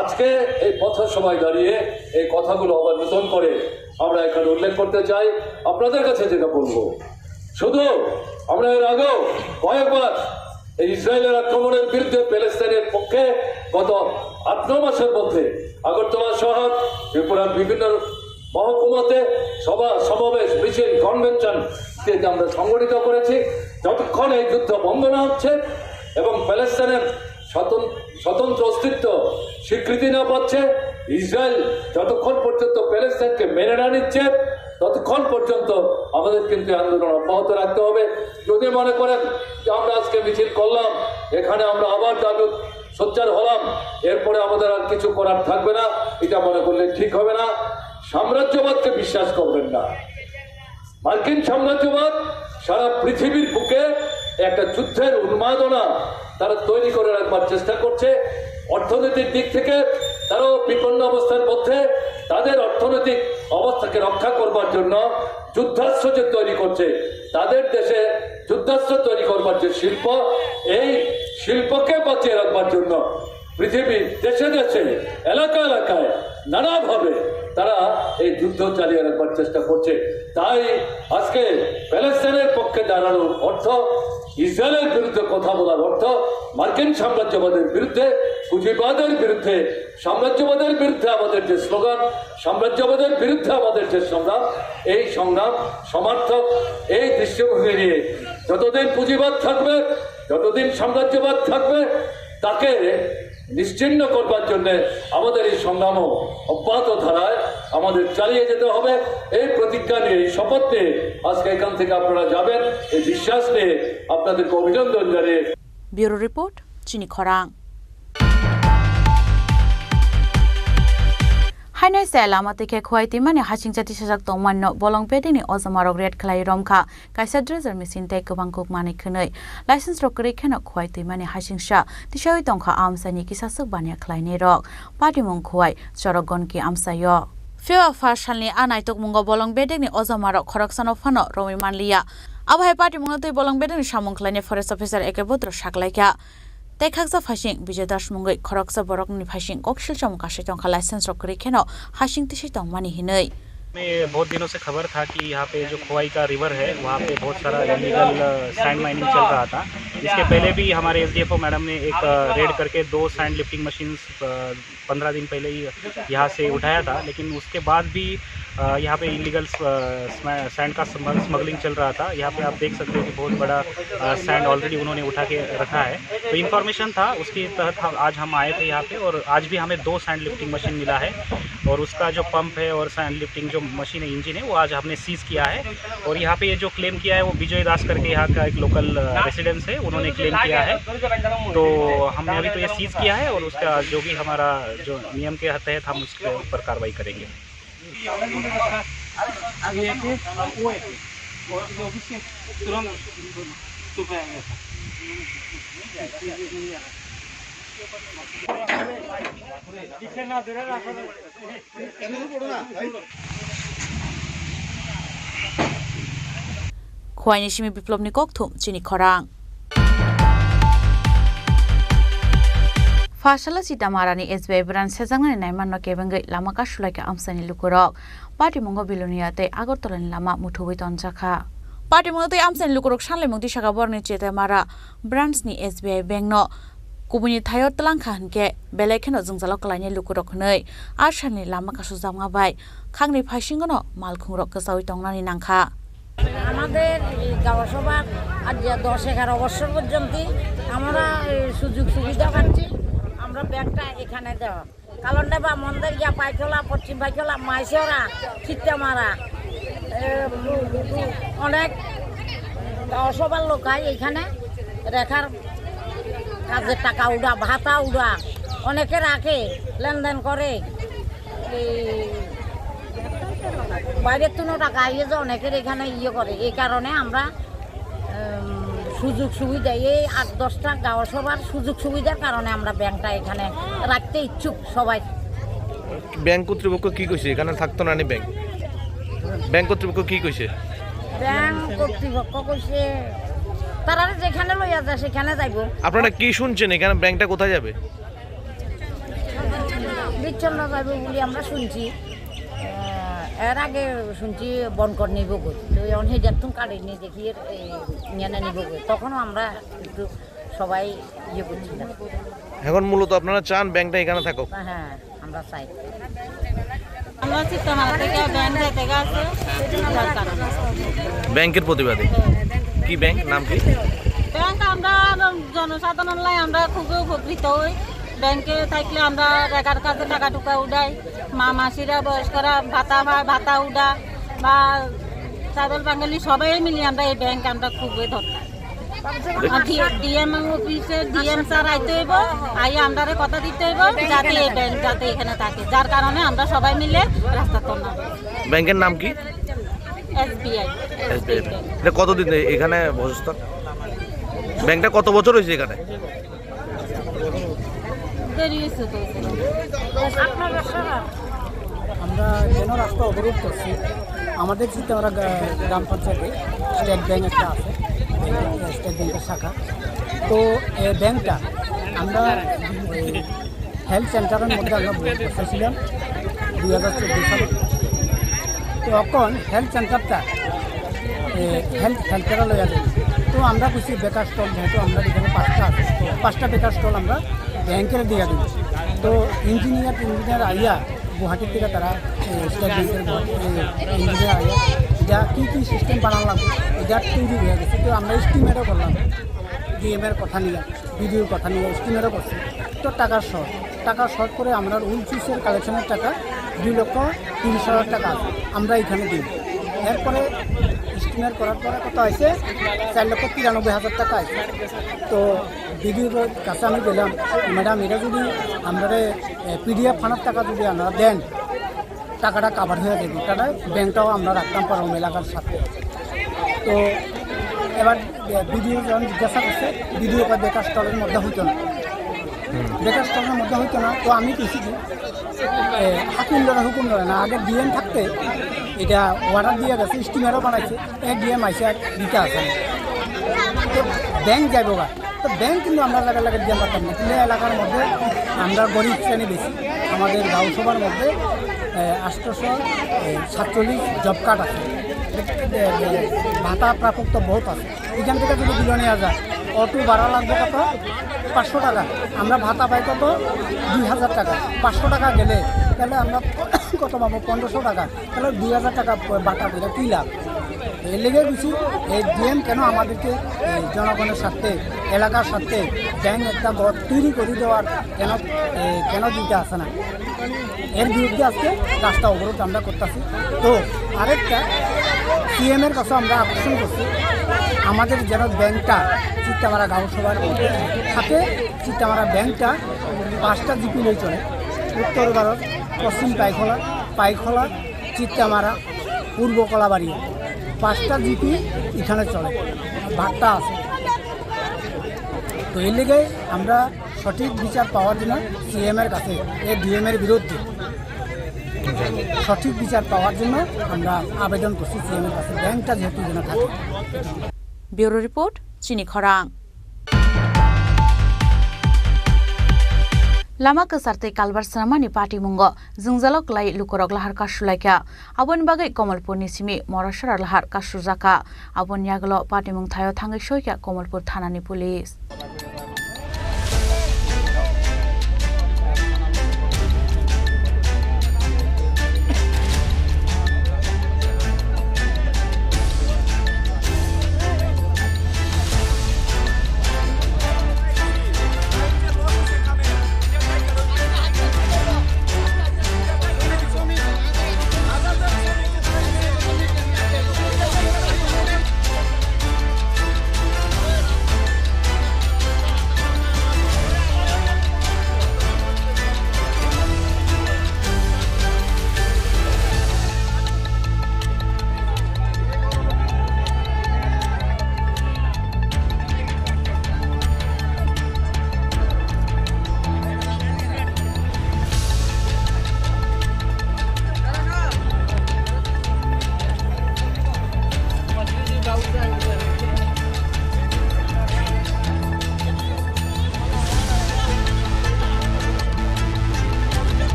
আজকে এই পথসভায় দাঁড়িয়ে এই কথাগুলো আবার নতুন করে আমরা এখানে উল্লেখ করতে চাই। আপনাদের কাছে যেটা বলবো, শুধু আমরা এর আগেও কয়েকবার এই ইসরায়েলের আক্রমণের বিরুদ্ধে প্যালেস্তাইনের পক্ষে গত আট ন মাসের মধ্যে আগরতলা শহর, ত্রিপুরার বিভিন্ন মহকুমাতে সভা, সমাবেশ, মিছিল, কনভেনশন ইত্যাদি আমরা সংগঠিত করেছি। যতক্ষণ এই যুদ্ধ বন্ধ না হচ্ছে এবং প্যালেস্তাইনের স্বতন-, স্বতন্ত্র অস্তিত্ব স্বীকৃতি না পাচ্ছে, ইসরায়েল যতক্ষণ পর্যন্ত প্যালেস্তাইনকে মেনে না নিচ্ছে, ততক্ষণ পর্যন্ত আমাদের কিন্তু এই আন্দোলন অব্যাহত রাখতে হবে। যদি মনে করেন যে আমরা আজকে মিছিল করলাম, এখানে আমরা আবার দাবি সোচ্চার হলাম, এরপরে আমাদের আর কিছু করার থাকবে না, এটা মনে করলে ঠিক হবে না। সাম্রাজ্যবাদকে বিশ্বাস করবেন না। মার্কিন সাম্রাজ্যবাদ সারা পৃথিবীর বুকে একটা যুদ্ধের উন্মাদনা তারা তৈরি করে রাখবার চেষ্টা করছে। অর্থনৈতিক দিক থেকে তারাও বিপন্ন অবস্থার মধ্যে। তাদের অর্থনৈতিক অবস্থাকে রক্ষা করবার জন্য যুদ্ধাস্ত্র যে তৈরি করছে, তাদের দেশে যুদ্ধাস্ত্র তৈরি করবার যে শিল্প, এই শিল্পকে বাঁচিয়ে রাখবার জন্য পৃথিবীর দেশে দেশে, এলাকা এলাকায় নানাভাবে তারা এই যুদ্ধ চালিয়ে রাখবার চেষ্টা করছে। তাই আজকে প্যালেস্তাইনের পক্ষে দাঁড়ানোর অর্থ, ইসরায়েলের বিরুদ্ধে কথা বলার অর্থ, মার্কিন সাম্রাজ্যবাদের বিরুদ্ধে, পুঁজিবাদের বিরুদ্ধে, সাম্রাজ্যবাদের বিরুদ্ধে আমাদের যে স্লোগান, সাম্রাজ্যবাদের বিরুদ্ধে আমাদের যে সংগ্রাম, এই সংগ্রাম সমার্থক, এই দৃষ্টিভঙ্গি নিয়ে যতদিন পুঁজিবাদ থাকবে, যতদিন সাম্রাজ্যবাদ থাকবে, তাকে নিশ্চিহ্ন করবার জন্য আমাদের এই সংগ্রামও অব্যাহত ধারায় আমাদের চালিয়ে যেতে হবে। এই প্রতিজ্ঞা নিয়ে, এই শপথ নিয়ে আজকে এখান থেকে আপনারা যাবেন, এই বিশ্বাস নিয়ে আপনাদেরকে অভিনন্দন জানিয়ে Bureau Report, Chini Khorang. Hainai se lama twi khe Khowai twimani hasingcha tisajak tongmani no bolong bedekni ojomarok raid khlai romkha. Kaisa dredger machine tei kwbang kuk manwi khwnwi. License rok kwrwi kheno Khowai twimani hasingsa tisawi tongkha, amchaini kisaswk baniya khlainairok. Patimung Khowai Chorok Gonki amchaio. Phiya pha salni a naitokmungo bolong bedekni ojomarok khoroksano phano romwi manliya. Abo hai patimungno twi bolong bedekni samung khlainai forest officer A K Bodro saklaikha. Tei khaksa phaising Bijoy Das mungwi khoroksa borokni phaising kok silchamo kasai tongkha, license rok kwrwi kheno hasing tisai tongmani hinwi. हमें बहुत दिनों से खबर था कि यहाँ पे जो खोवाई का रिवर है, वहाँ पे बहुत सारा इलीगल सैंड माइनिंग चल रहा था। इसके पहले भी हमारे एसडीएफओ मैडम ने एक रेड करके दो सैंड लिफ्टिंग मशीन पंद्रह दिन पहले ही यहाँ से उठाया था, लेकिन उसके बाद भी अ, यहाँ पे इलीगल सैंड का स्मगलिंग चल रहा था। यहाँ पे आप देख सकते हो कि बहुत बड़ा सैंड ऑलरेडी उन्होंने उठा के रखा है। तो इन्फॉर्मेशन था, उसके तहत हम आज हम आए थे यहाँ पे, और आज भी हमें दो सैंड लिफ्टिंग मशीन मिला है, और उसका जो पंप है और सैंड लिफ्टिंग जो मशीन है, इंजन है, वो आज हमने सीज किया है। और यहाँ पे ये जो क्लेम किया है, वो विजय दास करके यहाँ का एक लोकल रेसिडेंस है, उन्होंने क्लेम किया है। तो हमने अभी तो ये सीज किया है, और उसका जो भी हमारा जो नियम के तहत हम उसके ऊपर कार्रवाई करेंगे। अभी एक है, वो एक है। और ये ऑफिस के तुरंत सुबह आ गया था। Khowai ni simi Biplobni kokthum chini khorang. Phasala Sitamarani S B I branch sejaknani naimanno kebengwi lama kasulaikha amchaini lukurok. Patimungo Bilonia tei Agartala ni lama muthubwi tonjakha. Patimungo tei amchaini lukurok sanlaimung tisakha borokni Chetemara branch ni S B I bank no kubuini thaio twlangkha hinkhe belai kheno jwngjalo kwlainai lukurok hwnwi a salni lama kasujakma bai khakni phaisingono malkhungrok kwchaui tongnani nangkha. আমাদের এই গাঁও সভার আজ দশ এগারো বছর পর্যন্ত আমরা এই সুযোগ সুবিধা পাচ্ছি, আমরা ব্যাংকটা এখানে দেওয়া। কালন্ডাবা, মন্দারিয়া, পাইখলা, পশ্চিম পাইখলা, মাইসরা, খিত্তামারা, এ, অনেক গাঁও সভার লোক হয় এখানে রেখার কাজে টাকা উড়া, ভাতা উড়া, অনেকে রাখে, লেনদেন করে। এই বাইরের তুনো টাকা আইয়ে যে অনেকের এখানে ইয়ে করে, এই কারণে আমরা উম, সুযোগ সুবিধা, এই আট দশটা গাঁও সভার সুযোগ সুবিধার কারণে আমরা ব্যাংকটা এখানে রাখতে ইচ্ছুক সবাই। ব্যাংক কর্তৃপক্ষ কি কইছে এখানে থাকতো না নি ব্যাংক? ব্যাংক কর্তৃপক্ষ কি কইছে? ব্যাংক কর্তৃপক্ষ কইছে তারা যেখানে লইয়া যায় সেখানে যাইব। আপনারা কি শুনছেন এখানে ব্যাংকটা কোথায় যাবে? বিচ্ছন্ন যাবে বলে আমরা শুনছি। আহ, এর আগে শুনছি বনকর নিব গো, তো এখন হেজার তুম কাটে নিয়ে দেখি এর, এই, নিয়ে না নিব গো। তখনও আমরা একটু সবাই ইয়ে করছিলাম। এখন মূলত আপনারা চান ব্যাংকটা এখানে থাকুক? হ্যাঁ, আমরা চাই। আমরা চিত্তমারা থেকে ব্যাংক যেতে গেছে, যার কারণে। ব্যাংকের প্রতিবাদে? কি ব্যাংক? নাম কি? ব্যাংক আমরা জনসাধারণ লাই আমরা খুবই উপকৃত হই। ব্যাংকে থাকলে আমরা রেখার কাছে টাকা টুকা উঠাই, মা মাসিরা বয়স্করা ভাতা পায়, ভাতা উঠা, বা চাদর বাঙালি সবাই মিলে আমরা এই ব্যাংক আমরা খুবই দরকার। আর ডি-, ডিএম অফিসে ডিএম স্যার আইতে হইব, আইয়া আমরারে কথা দিতে হইব যাতে এই ব্যাংক যাতে এখানে থাকে, যার কারণে আমরা সবাই মিলে রাস্তার ধর্ণা। ব্যাংকের নাম কি? এসবিআই। SBI bank. এটা কতদিন এ-, এখানে বসস্থান? ব্যাংকটা কত বছর হয়েছে এখানে? দেরি হয়েছে তো। আমরা কেন রাস্তা অবরোধ করছি? আমাদের চিত্তামারা গা-, গ্রাম পঞ্চায়েতে স্টেট ব্যাংক একটা আছে, স্টেট ব্যাংকের শাখা। তো এই ব্যাংকটা আমরা ওই হেলথ সেন্টারের মধ্যে আমরা বসেছিলাম দুই হাজার চোদ্দ সালে। তো এখন হেলথ সেন্টারটা, এ, হেলথ, হেলথ সেন্টার লইয়া যাই। তো আমরা কিছু বেকার স্টল, যেহেতু আমরা এখানে পাঁচটা আছে, পাঁচটা বেকার স্টল আমরা ব্যাংকের দিয়ে দিই। তো ইঞ্জিনিয়ার, ইঞ্জিনিয়ার আইয়া গুয়াহাটির থেকে তারা, এ, স্টেট ব্যাংকের গুয়াহাটি, এ, ইঞ্জিনিয়ার আইয়া যা কী কী সিস্টেম বানানো লাগবে, এটা তৈরি হয়ে গেছে। তো আমরা এস্টিমেটও করলাম, ডিএম এর কথা নিয়ে, বিডিওর কথা নিয়ে এস্টিমেটও করছি। তো টাকার শর্ট, টাকার শর্ট করে আমরা উল চিপসের কালেকশনের টাকা দুই লক্ষ তিরিশ হাজার টাকা আছে, আমরা এখানে দিই। এরপরে এস্টিমেট করার পরে কত হয়েছে? চার লক্ষ তিরানব্বই হাজার টাকা আছে। তো বিডিওর কাছে আমি গেলাম, "ম্যাডাম, এটা যদি আমরা পিডিএফ ফান্ডের টাকা যদি আমরা দেন, টাকাটা কাভার হয়ে যাবে, তাহলে ব্যাংকটাও আমরা রাখতাম পারবো এলাকার সাথে।" তো এবার বিডিও যখন জিজ্ঞাসা করছে, বিডিও কয় বেকার স্টলের মধ্যে হইতো না, বেকার স্টলের মধ্যে হইতো না। তো আমি কিছু দিন, এ, হাকিম ধরে হুকুম ধরে না, আগে ডিএম থাকতে এটা অর্ডার দিয়ে গেছে, এস্টিমেটও বানাইছে, এক ডিএম আইসে আর দিতে আসে না। তো ব্যাংক যাইবো গা, তো ব্যাংক কিন্তু আমরা জায়গা লাগে দিয়ে পারতাম না। কিন্তু এলাকার মধ্যে আমরা গরিব শ্রেণী বেশি, আমাদের গাঁও সভার মধ্যে, এ, আটশোশো সাতচল্লিশ জব কার্ড আছে, এ, এ, ভাতা প্রাপক তো বহুত আছে। এখান থেকে যদি বিলো নেওয়া যায়, অটো ভাড়া লাগবে কত? পাঁচশো টাকা। আমরা ভাতা পাই কত? দুই হাজার টাকা। পাঁচশো টাকা গেলে তাহলে আমরা কত পাবো? পনেরোশো টাকা। তাহলে দুই হাজার টাকা প-, বাটা দিলে কি লাভ? এর লেগে কিছু এই ডিএম কেন আমাদেরকে, এই জনগণের স্বার্থে, এলাকার স্বার্থে ব্যাংক একটা ঘর তৈরি করে দেওয়ার কেন, এ, কেন দিতে আসে না? এর বিরুদ্ধে আজকে রাস্তা অবরোধ আমরা করতেছি। তো আরেকটা সিএম এর কাছে আমরা আকর্ষণ করছি, আমাদের যেন ব্যাংকটা চিত্তামারা গাঁও সভার থাকে, চিত্তামারা ব্যাংকটা পাঁচটা জিপি লই চলে, উত্তর ভারত, পশ্চিম পাইখলা, পাইখলা, চিত্তামারা, পূর্ব কলাবাড়ি, পাঁচটা জিপি এখানে চলে, ভাট্টা আছে। তো এই লেগে আমরা সঠিক বিচার পাওয়ার জন্য সিএম এর কাছে, এই ডিএম এর বিরুদ্ধে সঠিক বিচার পাওয়ার জন্য আমরা আবেদন করছি সিএম এর কাছে, ব্যাংকটা যেহেতু এখানে থাকে। ব্যুরো রিপোর্ট, চিনি খরাং। Lama kwchar tei kalbar swnamani patimungo jwngjalo kwlai lukurok lahar kasulaikha. Aboni bagwi Komolpurni simi Morasora lahar kasujakha. Aboni yagulo patimung thaio thangwi soikha Komolpur thanani police.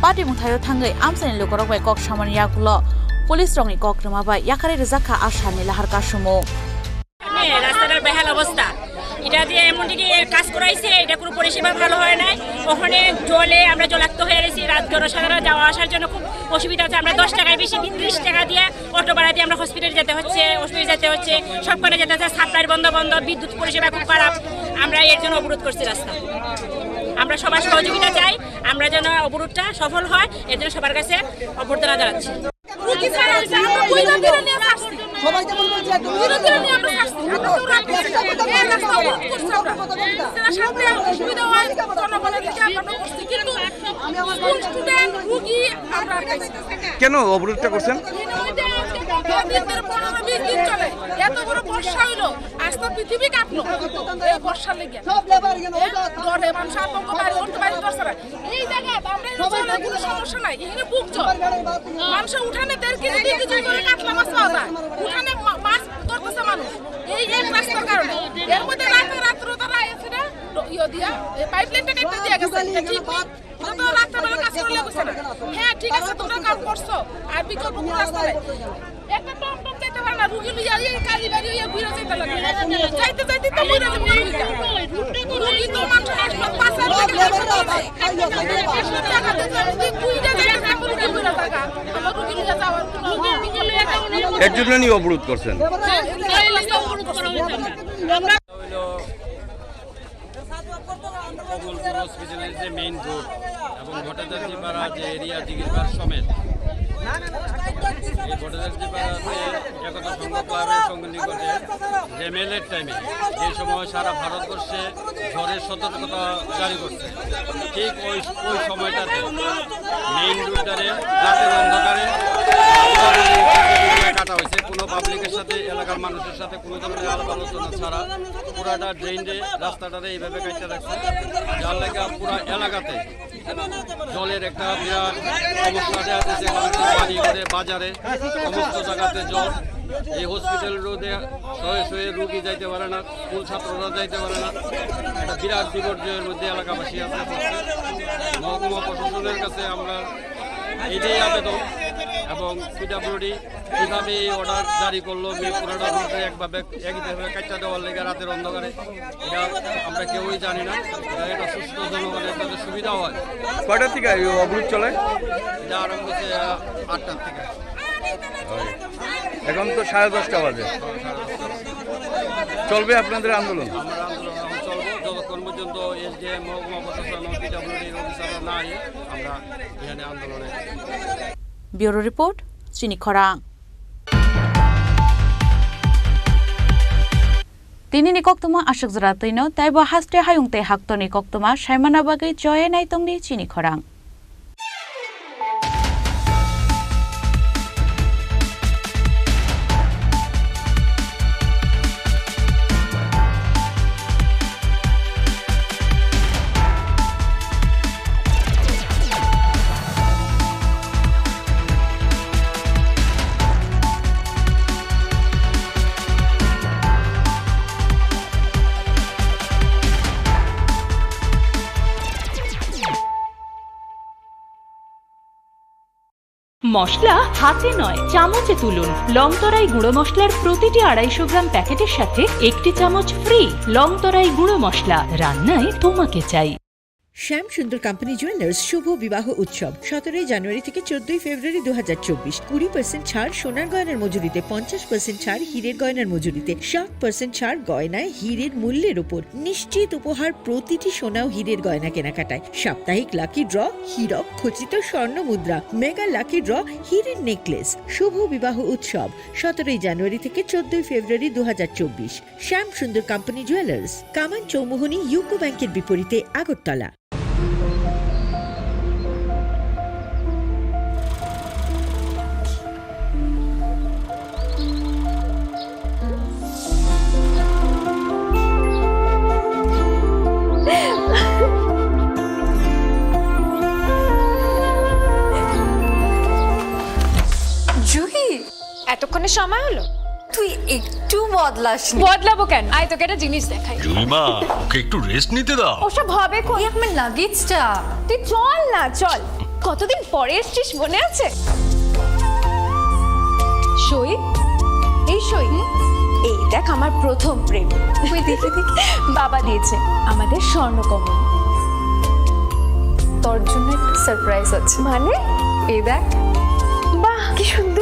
Patimung thaio thangwi amchaini lukurok bai kok samani yagulo police rokni kok rwma bai yakarwi rwjakha asani lahar kasumung. রাস্তাটার বেহাল অবস্থা। এটা দিয়ে এমন দিকে কাজ করাইছে, এটা কোনো পরিষেবা ভালো হয় নাই। ওখানে জলে আমরা জলাক্ত হয়ে গেছি, রাত জনসাধারণ যাওয়া আসার জন্য খুব অসুবিধা হচ্ছে। আমরা দশ টাকার বেশি, তিরিশ টাকা দিয়ে অটো ভাড়া দিয়ে আমরা হসপিটাল যেতে হচ্ছে, অফিস যেতে হচ্ছে, সবখানে যেতে হচ্ছে। সাপ্লাইর বন্ধ বন্ধ, বিদ্যুৎ পরিষেবা খুব খারাপ। আমরা এর জন্য অবরোধ করছি রাস্তা। আমরা সবার সহযোগিতা চাই, আমরা যেন অবরোধটা সফল হয়, এর জন্য সবার কাছে অভ্যর্থনা জানাচ্ছি। রুগী ছাড়া হয়েছে, আমরা কই না দিলে নিয়ে আসছি। সবাই যেমন বলছে, একদম বিরোধীরা নিয়ে আমরা আসছি। আমরা তো রাখছি। এই রাস্তা অবরোধ করছি আমরা। যারা সামনে অসুবিধা হয়, জনগণের লিগে আমরা করছি। কিন্তু স্কুল স্টুডেন্ট, রুগী, আমরা আটকাইছি। কেন অবরোধটা করছেন? বিশ দিন, পনেরো বিশ দিন চলে। এত বড় বর্ষা হইলো, আজ তো পৃথিবী কাঁপলো। এই বর্ষার লেগে। সব লেবার এখানে ওই তো ডরে মানুষ আতঙ্ক বাড়ি, উঠতে বাড়ি, ডর ছাড়া। এই জায়গা আমরা এখানে চলে কোনো সমস্যা নাই, এখানে বুক জল। মানুষের উঠানে দেড় কেজি, দুই কেজি করে কাতলা মাছ পাওয়া যায়। উঠানে মা-, মাছ ধরতেছে মানুষ এই এক রাস্তার কারণে। এর মধ্যে রাতে রাত্রে তারা এসে না, ইয়ে দিয়া, এই পাইপলাইনটা কেটে দিয়ে গেছে। এটা ঠিক নেই। এটা তো রাত্রেবেলা কাজ করলে বুঝছে না। হ্যাঁ, ঠিক আছে, তোমরা কাজ করছো, আর বিকল্প কোনো রাস্তা নাই। একটা টমটম যাইতে পারে না, রুগী লইয়া এই কালীবাড়ি হইয়া ঘুরে যাইতে লাগে। যাইতে যাইতে তো মরে যাবে রুগীটা। রুগী তো মাত্র এক লাখ পাঁচ হাজার টাকা হাসপাতালে। এক লাখ টাকা দিয়ে যদি দুইটা জায়গা থাকবো, রুগী মরে যাবে। আমার রুগী লইয়া যাওয়ার কোনো বিকল্প নাই। এর জন্য নিয়ে অবরোধ করছেন? হ্যাঁ, এই রাস্তা অবরোধ করা হয়েছে। আমরা কমলপুর হসপিটালের যে মেইন রোড এবং ভট্টাচার্য পাড়া যে এরিয়া, দিঘির পাড় সমেত এই ভট্টাচার্য পাড়াতে একতা সংঘ ক্লাবের সঙ্গে নিকটে জেমেলের টাইমে যে সময় সারা ভারতবর্ষে ঝড়ের সতর্কতা জারি করছে, ঠিক ওই, ওই সময়টাতে মেইন রোডটারে রাতের অন্ধকারে কাটা হয়েছে। কোনো পাবলিকের সাথে, এলাকার মানুষের সাথে কোনো ধরনের আলাপ আলোচনা ছাড়া পুরাটা ড্রেন দিয়ে রাস্তাটারে এইভাবে কাটতে রাখছে, যার লেগে পুরা এলাকাতে জলের একটা বিরাট সমস্যা দেখা যাচ্ছে। মানুষের বাড়ি ঘরে, বাজারে, সমস্ত জায়গাতে জল। এই হসপিটাল রোডে শয়ে শয়ে রুগী যাইতে পারে না, স্কুল ছাত্ররা যাইতে পারে না। একটা বিরাট বিপর্যয়ের মধ্যে এলাকাবাসী আছে। মহকুমা প্রশাসনের কাছে আমরা এইটাই আবেদন এবং পিডাব্লিউডি কিভাবে এই অর্ডার জারি করলো, মেপুরাটা রোডে একভাবে, একইভাবে কাটটা দেওয়ার লেগে রাতের অন্ধকারে, এটা আমরা কেউই জানি না। এটা একটা সুস্থ জনগণের যাতে সুবিধা হয়। কয়টার থেকে এই অবরোধ চলে? এটা আরম্ভ হচ্ছে, আহ, আটটার থেকে। এখন তো সাড়ে দশটা বাজে। চলবে আপনাদের আন্দোলন? আমরা আন্দোলন এখন চলবো, যতক্ষণ পর্যন্ত এসডিএম, মহকুমা প্রশাসন এবং পিডাব্লিউডির অফিসাররা না আয়, আমরা এখানে আন্দোলনে। Bureau report, Chini Khorang. Tini ni koktwma aswk jora twino, tei bo haste hayung tei haktorni koktwma saimana bagwi choya nai tongdi Chini Khorang. মশলা হাতে নয়, চামচে তুলুন। লংতরাই গুঁড়ো মশলার প্রতিটি আড়াইশো গ্রাম প্যাকেটের সাথে একটি চামচ ফ্রি। লংতরাই গুঁড়ো মশলা, রান্নায় তোমাকে চাই। শ্যাম সুন্দর কোম্পানি জুয়েলার্স শুভ বিবাহ উৎসব সতেরোই জানুয়ারি থেকে চোদ্দই ফেব্রুয়ারি দু হাজার চব্বিশ। কুড়ি পার্সেন্ট ছাড় সোনার গয়নার মজুরিতে, পঞ্চাশ পার্সেন্ট ছাড় হীরের গয়নার মজুরিতে, সাত পার্সেন্ট ছাড় গয়নায় হীরের মূল্যের উপর। নিশ্চিত উপহার প্রতিটি সোনা ও হীরের গয়না কেনাকাটায়। সাপ্তাহিক লাকি ড্র, হীরক খচিত স্বর্ণ মুদ্রা, মেগা লাকি ড্র, হীরের নেকলেস। শুভ বিবাহ উৎসব সতেরোই জানুয়ারি থেকে চোদ্দই ফেব্রুয়ারি দু হাজার চব্বিশ। শ্যাম সুন্দর কোম্পানি জুয়েলার্স, কামান চৌমুহনী ইউকো ব্যাংকের বিপরীতে, আগরতলা। জুহি, এতক্ষণে সময় হলো? তুই একটু বদলাসনি। বদলাবো কেন? আয়, তোকে একটা জিনিস দেখাই। জুইমা, ওকে একটু রেস্ট নিতে দাও। ওসব হবে কই? এই আমার লাগেজটা। তুই চল না, চল। কতদিন পরে এসছিস, মনে আছে? সই, এই সই, এইটা আমার প্রথম প্রেম। ওই দেখে দেখে বাবা দিয়েছে আমাদের স্বর্ণকমল। তোর জন্য একটা সারপ্রাইজ আছে। মানে? এই দেখ। বাহ, কি সুন্দর।